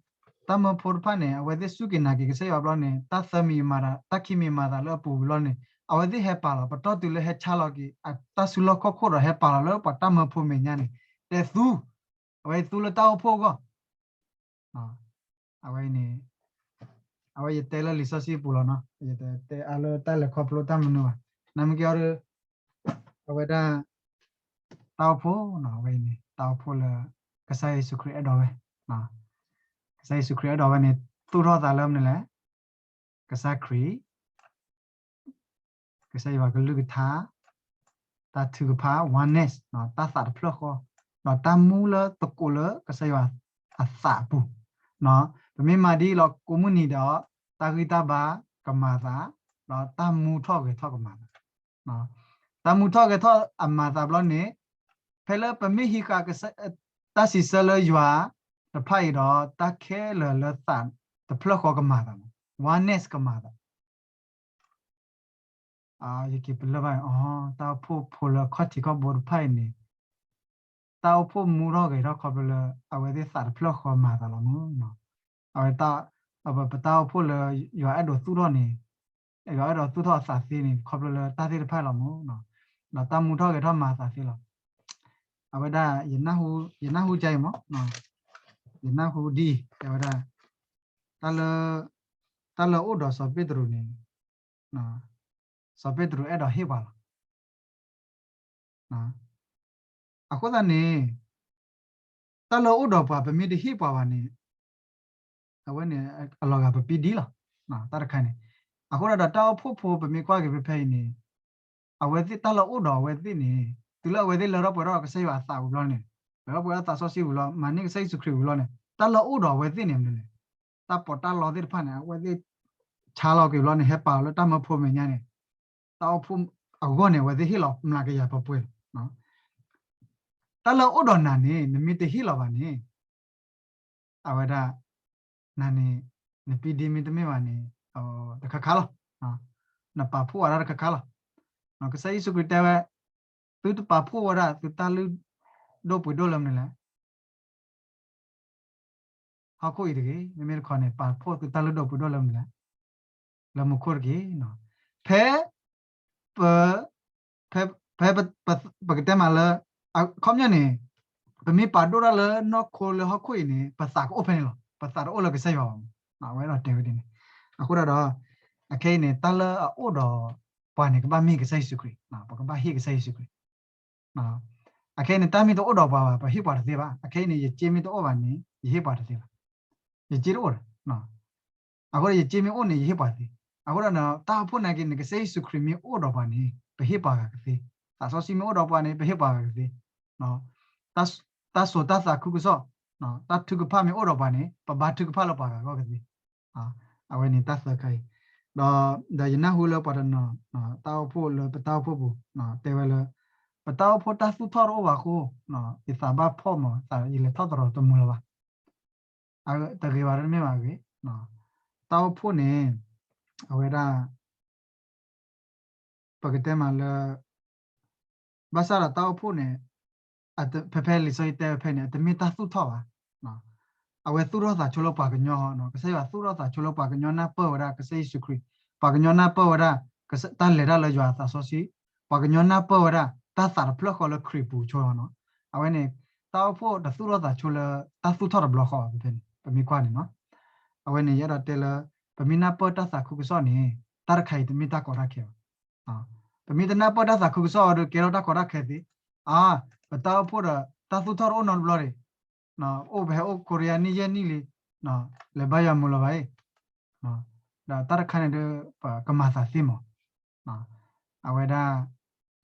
တၢ်မၢဖိတဖၣ်န့ၣ် အဝဲသ့ၣ်စူၢ်က့ၤနာ်က့ၤကစၢ်ယွၤဘျီန့ၣ် တၢ်သၢမံၤမၤသး တၢ်ခံမံၤမၤသးလၢအပူၤဝံၤလီၤန့ၣ် အဝဲသ့ၣ်ဟဲပာ်လီၤ ပတီၢ်တုၤလၢဟဲဆါလီၤက့ၤ တၢ်စုလီၢ်ခီၣ်ခိၣ်ဒီးဟဲပာ်လီၤလၢပှၤတၢ်မၢဖိမဲာ်ညါန့ၣ် တဲသူ အဝဲသူလၢတၢ်အိၣ်ဖှိၣ်အဂီၢ် အဝဲန့ၣ် အဝဲယတဲလၢလံာ်စီဆှံပူၤလီၤနီၤ, ယတဲအါလၢတၢ်လဲၤခီဖျိတၢ်မနုၤဘၣ်. နမ့ၢ်က့ၤအီၤဒီး အဝဲဒၣ် တၢ်အိၣ်ဖှိၣ်နီၤ, အဝဲန့ၣ် တၢ်အိၣ်ဖှိၣ်လၢ ကစၢ်ယ့ၣ်ၡူးခရံာ်အဲၣ်ဒိးဝဲ, ကစၢ်ယ့ၣ်ၡူးခရံာ်အဲၣ်ဒိးဝဲန့ၣ် သူၣ်ထီၣ်သးလၢမနုၤလဲၣ်, ကစၢ်ခရံာ် ကစၢ်ယွၤကလုၢ်ကထါ, တၢ်ထုကဖၣ် oneness တၢ်သးတဖျၢၣ်ဃီ, ဒီးတၢ်မူလၢသကိးလၢကစၢ်ယွၤအသးအပူၤ, ပမ့ၢ်မၤဒ်အံၤလီၤ ကိးမုၢ်နံၤဒီး တၢ်ဂံၢ်တၢ်ဘါကမၤသး, ဒီးတၢ်မူထီၣ်ဂဲၤထီၣ်ကမၤသး, တၢ်မူထီၣ်ဂဲၤထီၣ်အမၤသးဘျီန့ၣ် ဖဲလၢပမ့ၢ်ဟံးဃာ် တၢ်စံးဆၢလၢယွၤတဖၣ်အံၤဒီး တၢ်ခဲလၢာ်လၢသးတဖျၢၣ်ဃီကမၤသး, oneness ကမၤသး ယက့ၤပလၢၢ်ဘၣ်အီၤ တၢ်အိၣ်ဖှိၣ်ဖိလၢခီၣ်ထံးခီၣ်ဘိတဖၣ်အံၤန့ၣ် တၢ်အိၣ်ဖှိၣ်မူထီၣ်ဂဲၤထီၣ်ခီဖျိလၢ အဝဲသ့ၣ်သးတဖျၢၣ်ဃီမၤသးလီၤမ့ၢ်နီၤ, အဝဲ ပတၢ်အိၣ်ဖှိၣ်လၢ ယွၤအဲၣ်ဒိးသူၣ်ထီၣ်န့ၣ် ယွၤအဲၣ်ဒိးသူၣ်ထီၣ်အသးသ့န့ၣ် ခီဖျိလၢတၢ်သ့ၣ်တဖၣ်လီၤမ့ၢ်နီၤ, ဒီးတၢ်မူထီၣ်ဂဲၤထီၣ်မၤသးသ့လီၤ. အဝဲဒၣ် ယနၢ်ဟူ ယနၢ်ဟူကအံၤမ့ၢ် ယနၢ်ဟူဒ်အံၤ တဲဝဲဒၣ် တၢ်လၢ တၢ်လၢအိၣ်ဒီးစီၤပ့းတရူးန့ၣ် စီၤပ့းတရူးအဲၣ်ဒိးဟ့ၣ်ပှၤလီၤ. အဃိသတးန့ၣ် တၢ်လၢအိၣ်ဒီးပှၤ ပမ့ၢ်တဟ့ၣ်ပှၤဘၣ်န့ၣ် အဝဲန့ၣ် အလီၤဂာ်ပပံဒံလီၤ. တၢ်တခါန့ၣ် အဃိဒီးတၢ်အိၣ်ဖှိၣ်ဖိ ပမ့ၢ်ကွၢ်က့ၤဖဲဖဲအံၤန့ၣ် အဝဲသ့ၣ်တၢ်လၢအိၣ်ဒီးအဝဲသ့ၣ်န့ၣ် တုၤလၢအဝဲသ့ၣ်လၢထီၣ်ပှဲၤထီၣ်ကစၢ်ယွၤအသးဝံၤဘျီန့ၣ် ပှဲၤထီၣ်ပှဲၤထီၣ်သးစီဆှံဝံၤလီၤ မၤန့ၢ်ကစၢ်ယ့ၣ်ၡူးခရံာ်ဝံၤလီၤန့ၣ် တၢ်လၢအိၣ်ဒီးအဝဲသ့ၣ်န့ၣ်မနုၤလဲၣ်. တၢ်ပီးတၢ်လီသ့ၣ်တဖၣ်န့ၣ် အဝဲသ့ၣ်ဆါလီၤက့ၤဘျီန့ၣ် ဟဲပာ်လီၤလၢတၢ်မၢဖိမဲာ်ညါန့ၣ် တၢ်အိၣ်ဖှိၣ်အဂီၢ်န့ၣ် အဝဲသ့ၣ်ဟ့ၣ်လီၤမျးကယၤပှဲၤပှဲၤလီၤ. တၢ်လၢအိၣ်ဒီးနၤန့ၣ် နမ့ၢ်တဟ့ၣ်လီၤဘၣ်န့ၣ် အဝဲဒၣ် နၤန့ၣ် နပံဒံမ့တမ့ၢ်ဘၣ်န့ၣ် တခါခါလီၤ. နပာ်ဖှိၣ်ဝဲဒၣ်တခါခါလီၤ. ကစၢ်ယ့ၣ်ၡူးခရံာ်တဲဝဲ သုတပာ်ဖှိၣ်ဝဲဒၣ် သုတၢ်လုၢ်ဒိၣ်ပှ့ၤဒိၣ်လၢမနုၤလဲၣ်. ဟီၣ်ခိၣ်အံၤတဂ့ၤ, မ့မ့ၢ်တခီန့ၣ် ပာ်ဖှိၣ်သုတၢ်လုၢ်ဒိၣ်ပှ့ၤဒိၣ်လၢမနုၤလဲၣ်, လၢမူခိၣ်တက့ၢ်. ဖဲ ပ ဖဲ ဖဲ ပ ပကတဲမးလၢ အခီပညီန့ၣ် ပမ့ၢ်ပာ်ဒိၣ်တၢ်လၢနီၢ်ခိလၢဟီၣ်ခိၣ်အံၤန့ၣ် ပသးကအိၣ်ဖဲန့ၣ်လီၤ. ပသးတအိၣ်လၢကစၢ်ယွၤဘၣ်မး, အဝဲအဲၣ်ဒိးတဲဝဲဒ်န့ၣ်. အဃိဒၣ်ဒီး အခဲအံၤန့ၣ် တၢ်လၢအအိၣ်ဒီးပှၤန့ၣ် ကဘၣ်မ့ၢ်ကစၢ်ယ့ၣ်ၡူးခရံာ်, ပကဘၣ်ဟ့ၣ်ကစၢ်ယ့ၣ်ၡူးခရံာ်. အခဲအံၤန့ၣ် တၢ်မ့ၢ်တအိၣ်ဒီးပှၤဘၣ် ပဟ့ၣ်ပှၤတသ့ဘၣ်. အခဲအံၤန့ၣ် ယစ့မ့ၢ်တအိၣ်ဘၣ်န့ၣ် ယဟ့ၣ်ပှၤတသ့ဘၣ်. ယစ့တအိၣ်ဒီး အဃိဒီးယစ့မ့ၢ်အိၣ်န့ၣ် ယဟ့ၣ်ပှၤသ့. အဃိဒီး တၢ်အိၣ်ဖှိၣ်နာ်က့န့ၣ် ကစၢ်ယ့ၣ်ၡူးခရံာ်မ့ၢ်အိၣ်ဒီးပှၤန့ၣ် ပဟ့ၣ်ပှၤဂၤကသ့. သးစီဆှံမ့ၢ်အိၣ်ဒီးပှၤန့ၣ် ပဟ့ၣ်ပှၤဂၤကသ့. တၢ်စိၤတၢ်သးခုကစီၣ်, တၢ်ထုကဖၣ်မ့ၢ်အိၣ်ဒီးပှၤန့ၣ် ပဘါထုကဖၣ်လၢပှၤဂၤအဂီၢ်ကသ့. အဝဲန့ၣ်တၢ်သၢခါအံၤ, ဒီး ဒီးယနၢ်ဟူလၢပှၤတနီၤ တၢ်အိၣ်ဖှိၣ်လၢပတၢ်အိၣ်ဖှိၣ်ပူၤ တဲဝဲလၢ ပတၢ်အိၣ်ဖှိၣ်တၢ်သူၣ်ထီၣ်တအိၣ်ဘၣ်အဃိ ယသးဘၣ်ဖှီၣ်မး ယလဲၤထီၣ်သရိာ်တမုာ်လၢၤဘၣ်. တဂ့ၤဘၣ် တမ့ၢ်ဘၣ်အဂ့ၤ. တၢ်အိၣ်ဖှိၣ်န့ၣ် အဝဲဒၣ် ပကတဲမးလၢ ဘၣ်ဆၣ်ဒီးတၢ်အိၣ်ဖှိၣ်န့ၣ် ဖဲဖဲလံာ်စီဆှံတဲဝဲဖဲန့ၣ် အတမ့ၢ်တၢ်သူၣ်ထီၣ်ဘၣ်. အဝဲသူၣ်ထီၣ်သးဆိလၢပှၤကညီ, ကစၢ်ယွၤသူၣ်ထီၣ်သးဆိလၢပှၤကညီနၢ်ပၢၢ်ဝဲဒၣ်ကစၢ်ယ့ၣ်ၡူးခရံာ်, ပှၤကညီနၢ်ပၢၢ်ဝဲဒၣ် တၢ်လဲၤတၢ်လၢယွၤအသးစီဆှံ, ပှၤကညီနၢ်ပၢၢ်ဝဲဒၣ် တၢ်သးတဖျၢၣ်ဃီလၢခရံာ်ပူၤဆိလီၤ. အဝဲန့ၣ် တၢ်အိၣ်ဖှိၣ်တသူၣ်ထီၣ်သးဆိလၢတၢ်သူၣ်ထီၣ်တဘျီဃီဘၣ် ဖဲဖဲန့ၣ် ပမ့ၢ်ကွၢ်န့ၣ်နီၤ. အဝဲန့ၣ် ယအဲၣ်ဒိးတဲလၢ ပမ့ၢ်နၢ်ပၢၢ်တၢ်သးခုကစီၣ်န့ၣ် တၢ်တခါအံၤတမ့ၢ်တၢ်ကီတၢ်ခဲဘၣ်. ပမ့ၢ်တနၢ်ပၢၢ်တၢ်သးခုကစီၣ်အီၤဒီး ကဲထီၣ်တၢ်ကီတၢ်ခဲသ့. အါ, ပတၢ်အိၣ်ဖှိၣ်ဒီး တၢ်သူၣ်ထီၣ်တအိၣ်နီတဘျီန့ၣ်, အိၣ်ပဟဲအိၣ် Korea နံၣ်ယဲၢ်နံၣ်လံ, လဲၤဘါယွၤမုာ်လီၤဘၣ်အံၤ, ဒီးတၢ်တခါန့ၣ်ဒီး ပကမၤသးသ့မး. အဝဲဒၣ်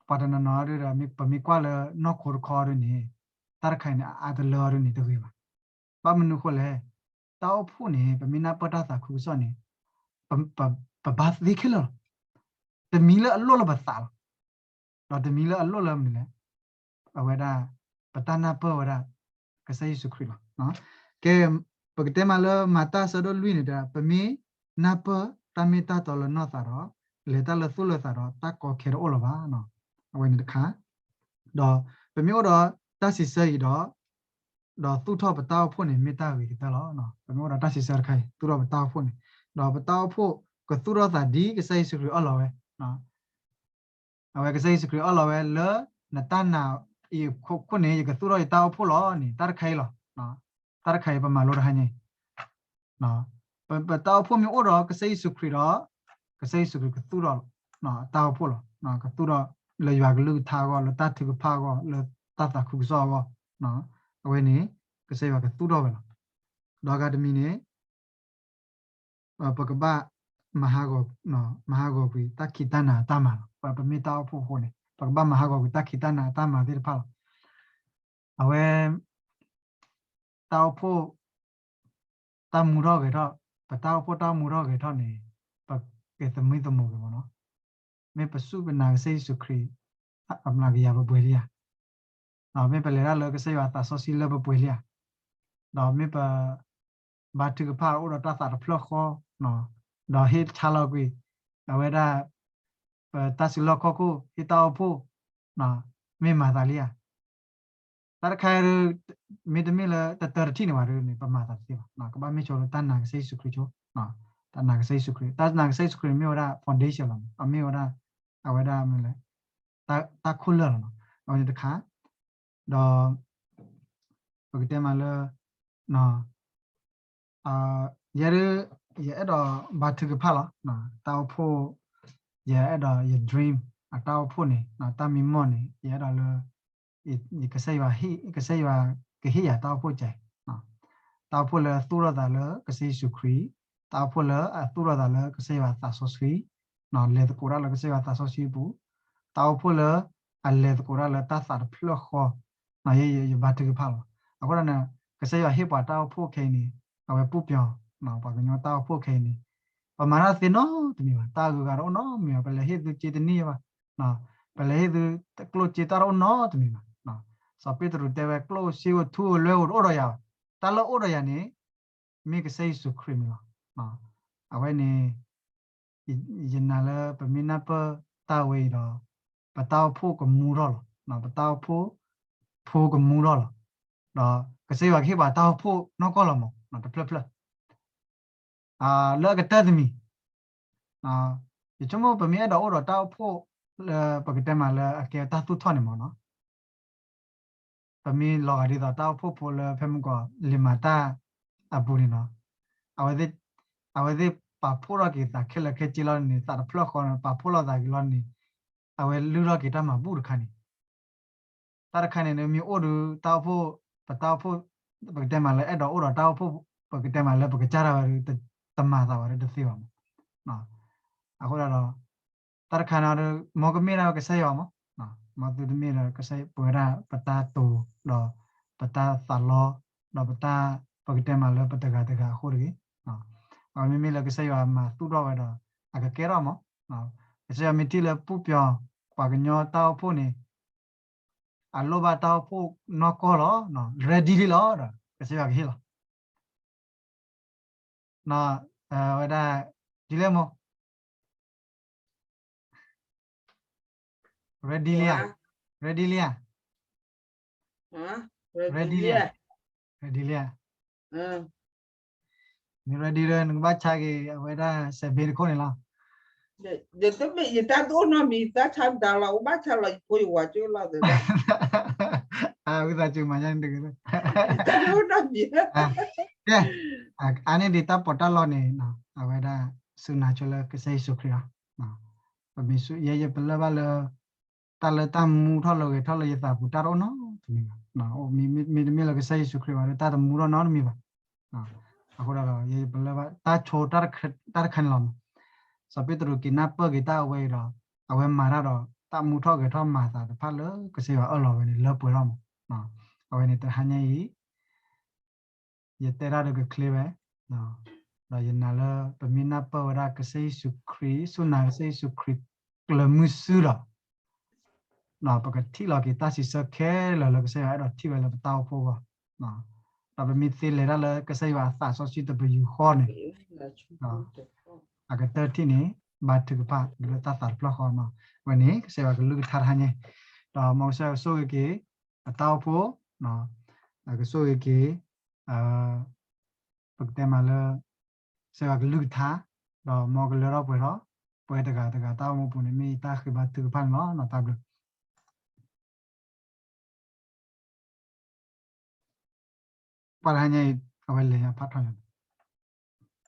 ပှၤတနီၤနီၤဒီး ပမ့ၢ်ကွၢ်လၢနီၢ်ခိတခီဒီးန့ၣ် တၢ်တခါအံၤန့ၣ် အအါတလၢအီၤဒီးန့ၣ်တဂ့ၤဘၣ်. ဘၣ်မနုၤဃိလဲၣ်, တၢ်အိၣ်ဖှိၣ်န့ၣ် ပမ့ၢ်နၢ်ပၢၢ်တၢ်သးခုကစီၣ်န့ၣ် ပဘါသ့ခဲလၢာ်လီၤ. တမံၤလၢအလိၣ်လၢပသးလီၤ. ဒီးတမံၤလၢအလိၣ်လၢမနုၤလဲၣ်, အဝဲဒၣ် ပတၢ်နၢ်ပၢၢ်ဝဲဒၣ် ကစၢ်ယ့ၣ်ၡူးခရံာ်လီၤ. ကဲ, ပကတဲမးလၢမၤတၢ်ဆၢဒိၣ်လွံၢ်န့ၣ်ဒီး ပမ့ၢ်နၢ်ပၢၢ်တၢ်မ့ၢ်တၢ်တီလၢနီၢ်သးဒီး လဲၤတၢ်လၢသူၣ်လၢသးဒီး တၢ်ကီခဲတအိၣ်လၢၤဘၣ်. အဝဲန့ၣ်တခါ, ဒီးပမ့ၢ်အိၣ်ဒီးတၢ်စံးဆၢအံၤဒီး ဒီးသူၣ်ထီၣ်ပတၢ်အိၣ်ဖှိၣ်န့ၣ် မ့ၢ်တၢ်ဂ့ၤကတၢၢ်လီၤ. ပမ့ၢ်အိၣ်ဒီးတၢ်စံးဆၢတခါအံၤ သူၣ်ထီၣ်ပတၢ်အိၣ်ဖှိၣ်န့ၣ်, ဒီးပတၢ်အိၣ်ဖှိၣ်ကသူၣ်ထီၣ်သးဒ်ကစၢ်ယ့ၣ်ၡူးခရံာ်အၢၣ်လီၤဝဲ, အဝဲကစၢ်ယ့ၣ်ၡူးခရံာ်အၢၣ်လီၤဝဲလၢ နတၢ်နာ်အံၤအခိၣ်န့ၣ် ယကသူၣ်ထီၣ်ယတၢ်အိၣ်ဖှိၣ်လီၤန့ၣ် တၢ်တခါအံၤလီၤ. တၢ်တခါအံၤ ပမၤလိတခါညါအံၤ ပတၢ်အိၣ်ဖှိၣ်မ့ၢ်အိၣ်ဒီးကစၢ်ယ့ၣ်ၡူးခရံာ်ဒီး ကစၢ်ယ့ၣ်ၡူးခရံာ်ကသူၣ်ထီၣ်တၢ်အိၣ်ဖှိၣ်လီၤ. ကသူၣ်ထီၣ်လၢယွၤကလုၢ်ကထါအဂီၢ်, လၢတၢ်ထုကဖၣ်အဂီၢ်, လၢတၢ်သးခုကစီၣ်အဂီၢ်, အဝဲန့ၣ် ကစၢ်ယွၤကသူၣ်ထီၣ်ဝဲလီၤ. ဒီးဂၤတမံၤန့ၣ် ပကဘၣ် မၤဟးဂီၤကွံာ်တၢ်ခံးတၢ်နၤအတၢ်မၤလီၤ. ပမ့ၢ်တၢ်အိၣ်ဖှိၣ်အဃိန့ၣ် ပကဘၣ်မၤဟးဂီၤကွံာ်တၢ်ခံးတၢ်နၤအတၢ်မၤသ့ၣ်တဖၣ်လီၤ. အဝဲ တၢ်အိၣ်ဖှိၣ် တၢ်မူထီၣ်ဂဲၤထီၣ်, ပတၢ်အိၣ်ဖှိၣ်တၢ်မူထီၣ်ဂဲၤထီၣ်န့ၣ် ပကသမံသမိးက့ၤမးနီၤ. မ့ၢ်ပစူၢ်ပနာ်ကစၢ်ယ့ၣ်ၡူးခရံာ် အမျးကယၤပပှဲၤလံဧါ. မ့ၢ်ပလဲၤတၢ်လၢကစၢ်ယွၤသးစီဆှံလၢပပှဲၤလံဧါ. ဒီးမ့ၢ်ပ ဘါထုကဖၣ်အိၣ်ဒီးတၢ်သးတဖျၢၣ်ဃီ, ဒီးဟ့ၣ်ဆါလီၤကွံာ် အဝဲဒၣ် ပတၢ်စုလီၢ်ခီၣ်ခိၣ် ဟ့ၣ်တၢ်အိၣ်ဖှိၣ် မ့ၢ်မၤသးလံဧါ. တၢ်တခါအံၤ မ့တမ့ၢ်လၢတတၢတထံၣ်န့ၣ်ဘၣ်ဒီးန့ၣ် ပမၤသးတသ့ဘၣ်. ကဘၣ်မ့ၢ်ဆိလၢတၢ်နာ်ကစၢ်ယ့ၣ်ၡူးခရံာ်ဆိ, တၢ်နာ်ကစၢ်ယ့ၣ်ၡူးခရံာ်, တၢ်နာ်ကစၢ်ယ့ၣ်ၡူးခရံာ်န့ၣ်မ့ၢ်ဝဲဒၣ် foundation လီၤ. အမ့ၢ်ဝဲဒၣ် အဝဲဒၣ်မ့ၢ်လဲၣ် တၢ်ခိၣ်လၢာ်လီၤ. အဝဲန့ၣ်တခါ ဒီး ပကတဲမးလၢ ယဲဒၣ် ယအဲၣ်ဒိးဘါထုကဖၣ်လီၤ. တၢ်အိၣ်ဖှိၣ် ယအဲၣ်ဒိးယ dream အတၢ်အိၣ်ဖှိၣ်န့ၣ် တၢ်မံမီၢ်န့ၣ် ယအဲၣ်ဒိးလၢ ကစၢ်ယွၤ ကစၢ်ယွၤကဟ့ၣ်ယၤတၢ်အိၣ်ဖှိၣ်ကဲ တၢ်အိၣ်ဖှိၣ်လၢသူၣ်ထီၣ်သးလၢကစၢ်ယ့ၣ်ၡူးခရံာ်, တၢ်အိၣ်ဖှိၣ်လၢအသူၣ်ထီၣ်သးလၢကစၢ်ယွၤသးစီဆှံ, လဲၤသကိးတၢ်လၢကစၢ်ယွၤသးစီဆှံအပူၤ, တၢ်အိၣ်ဖှိၣ်လၢ အလဲၤသကိးတၢ်လၢတၢ်သးတဖျၢၣ်ဃီ, ယ ယဘါထုကဖၣ်လီၤ. အဃိဒီးန့ၣ် ကစၢ်ယွၤဟ့ၣ်ပှၤတၢ်အိၣ်ဖှိၣ်ခဲအံၤန့ၣ် အဝဲပူၣ်ပျီၤ ပှၤကညီတၢ်အိၣ်ဖှိၣ်ခဲအံၤန့ၣ် ပမၤတၢ်သ့နီတမံၤဘၣ်. တၢ်အဂုၤအဂၤတအိၣ်နီတမံၤဘၣ်. ပလဲၤဟ့ၣ်သုစ့တန့ၢ်ဘၣ်. ပလဲၤဟ့ၣ်သုကျိၣ်စ့တၢ်တအိၣ်နီတမံၤဘၣ်. စီၤပ့းတရူးတဲဝဲ ကျိၣ်စ့ဧိၤထူဧိၤလွဲဧိၤတအိၣ်ဒီးယၤဘၣ်. တၢ်လၢအိၣ်ဒီးယၤန့ၣ် မ့ၢ်ကစၢ်ယ့ၣ်ၡူးခရံာ်န့ၣ်လီၤ. အဝဲန့ၣ် ယနာ်လၢပမ့ၢ်နၢ်ပၢၢ်တၢ်ဝဲအံၤဒီး ပတၢ်အိၣ်ဖှိၣ်ကမူထီၣ်လီၤ. ပတၢ်အိၣ်ဖှိၣ်ဖိကမူထီၣ်လီၤ. ဒီးကစၢ်ယွၤကဟ့ၣ်ပှၤတၢ်အိၣ်ဖှိၣ်နီၢ်ကီၢ်လီၤမး တဖျၢၣ်ဖျၢၣ် လၢအကတၢၢ်တမံၤ ယဆိကမိၣ်ပမ့ၢ်အဲၣ်ဒိးအိၣ်ဒီးတၢ်အိၣ်ဖှိၣ်လၢပကတဲမးလၢအကဲတၢ်သူၣ်ထီၣ်န့ၣ်မးနီၤ ပမ့ၢ်လီၤဂာ်ဒ်သိးတၢ်အိၣ်ဖှိၣ်ဖိလၢဖဲမုၢ်ကီၢ် လံာ်မၤတၢ် အပူၤန့ၣ်နီၤ, အဝဲသ့ၣ်ပာ်ဖှိၣ်ထီၣ်က့ၤသးခဲလၢာ်ခဲဆ့လီၤန့ၣ် သးတဖျၢၣ်ဃီန့ၣ် ပာ်ဖှိၣ်လီၤသးက့ၤလီၤန့ၣ် အဝဲလုၢ်ထီၣ်က့ၤတၢ်မၤဘူၣ်တခါန့ၣ် တၢ်တခါန့ၣ် မ့ၢ်အိၣ်ဒီးတၢ်အိၣ်ဖှိၣ်, ပတၢ်အိၣ်ဖှိၣ်, ပကတဲမးလၢအဲၣ်ဒိးအိၣ်ဒီးတၢ်အိၣ်ဖှိၣ်, ပကတဲမးလၢပကစၢ်ဒၣ်ဝဲဒီး တမၤသးဘၣ်ဒီးတသ့ဘၣ်မး. အဃိဒၣ်ဒီး တၢ်တခါန့ၣ်ဒီး မ်ကမ့ၢ်ဒၣ်ကစၢ်ယွၤမး, မ်သုတမ့ၢ်ဒီးကစၢ်ယွၤ ပဝဲဒၣ်ပတၢ်တိၤဒီး ပတၢ်သးလီ ဒီးပတၢ် ပကတဲမးလၢပတဂၤတဂၤအဃိတဂ့ၤ. အဝဲမ့မ့ၢ်လၢကစၢ်ယွၤမၤသူၣ်ထီၣ်ဝဲဒီး အကကဲထီၣ်မး, ကစၢ်ယွၤမ့ၢ်ထံၣ်လၢပူၤပျီၤ ပှၤကညီတၢ်အိၣ်ဖှိၣ်န့ၣ် အလိၣ်ဘၣ်တၢ်အိၣ်ဖှိၣ်နီၢ်ကီၢ်လီၤ, ready လံလီၤဒီး ကစၢ်ယွၤကဟ့ၣ်လီၤ. ဝဲဒၣ် ဒ်လဲၣ်မိၢ် ready လံဧါ, ready လံဧါ, ready လံဧါ, ready လံဧါ. န ready ဒီး နကဘၣ်ဆါက့ၤ အဝဲဒၣ် စဲးဘ့တခိၣ်န့ၣ်လီၤ. ယတမ့ၢ် ယတၢ်တအိၣ်နီတမံၤ တၢ်ဆါမတၤလီၤ အိၣ်ဘၣ်ဆါလီၤ ယဖိယဝၤကၠိလီၤသ့ၣ် အဝဲသးစူၤမၤညါန့ၣ်တဂ့ၤ, တၢ်တအိၣ်နီတမံၤ, ကဲ, အါန့ၢ်ဒံးတၢ်ပီးတၢ်လီန့ၣ် အဝဲဒၣ် စူၢ်နာ်ဆိလၢကစၢ်ယ့ၣ်ၡူးခရံာ်လီၤ. ပမ့ၢ်ဆူ ယဲယပလၢၢ်ဘၣ်လၢ တၢ်လၢတၢ်မူထီၣ်လၢဂဲၤထီၣ်လၢယသးပူၤတၢ်တအိၣ်နီတမံၤဘၣ်. မ့တမ့ၢ်လၢကစၢ်ယ့ၣ်ၡူးခရံာ်ဘၣ်ဒီး တၢ်တမူထီၣ်နီတမံၤဘၣ်. အဃိဒီး ယဲယပလၢၢ်ဘၣ် တၢ်ဆိ တၢ်တခါန့ၣ်လီၤ. စီၤပ့းတရူးက့ၤနၢ်ပၢၢ်က့ၤတၢ်အဝဲအံၤဒီး အဝဲမၤတၢ်ဒီး တၢ်မူထီၣ်ဂဲၤထီၣ်မၤသးတဖၣ်လၢကစၢ်ယွၤအၢၣ်လီၤဝဲန့ၣ် လၢပှဲၤထီၣ်မး. အဝဲန့ၣ်တဟါညါအံၤ ယတဲတၢ်ဒီးကချ့ဝဲ, ဒီးယနာ်လၢ ပမ့ၢ်နၢ်ပၢၢ်ဝဲဒၣ်ကစၢ်ယ့ၣ်ၡူးခရံာ် စူၢ်နာ်ကစၢ်ယ့ၣ်ၡူးခရံာ် ကျၢၤမုၢ်စုဒီး ပကထံၣ်လီၤက့ၤတၢ်စံးဆၢခဲလၢာ်လၢကစၢ်ယွၤအဲၣ်ဒိးထံၣ်ဝဲလၢပတၢ်အိၣ်ဖှိၣ်အဂီၢ်, ဒီးပမ့ၢ်သ့လဲၤတၢ်လၢကစၢ်ယွၤအသးစီဆှံတပယူာ်ဃီန့ၣ် အကတၢၢ်ထံၣ်န့ၣ် ဘါထုကဖၣ်လၢတၢ်သးတဖျၢၣ်ဃီနီၤ. အဝဲန့ၣ် ကစၢ်ယွၤကလုၢ်ကထါတဟါညါ, ဒီးမ်ကစၢ်ယွၤကဆိၣ်ဂ့ၤက့ၤ အတၢ်အိၣ်ဖှိၣ်, ကဆိၣ်ဂ့ၤက့ၤ ပကတဲမးလၢ ကစၢ်ယွၤကလုၢ်ကထါ, ဒီးမ်ကလၢထီၣ်ပှဲၤထီၣ် ပဝဲတဂၤတဂၤတၢ်အိၣ်မူပူၤန့ၣ် မ့ၢ်ယတၢ်ဃ့ဘါထုကဖၣ်န့ၣ်လီၤ. တၢ်ဘျုး ပှၤတဟါညါအံၤ အဝဲလဲၤညါဖးထီညါ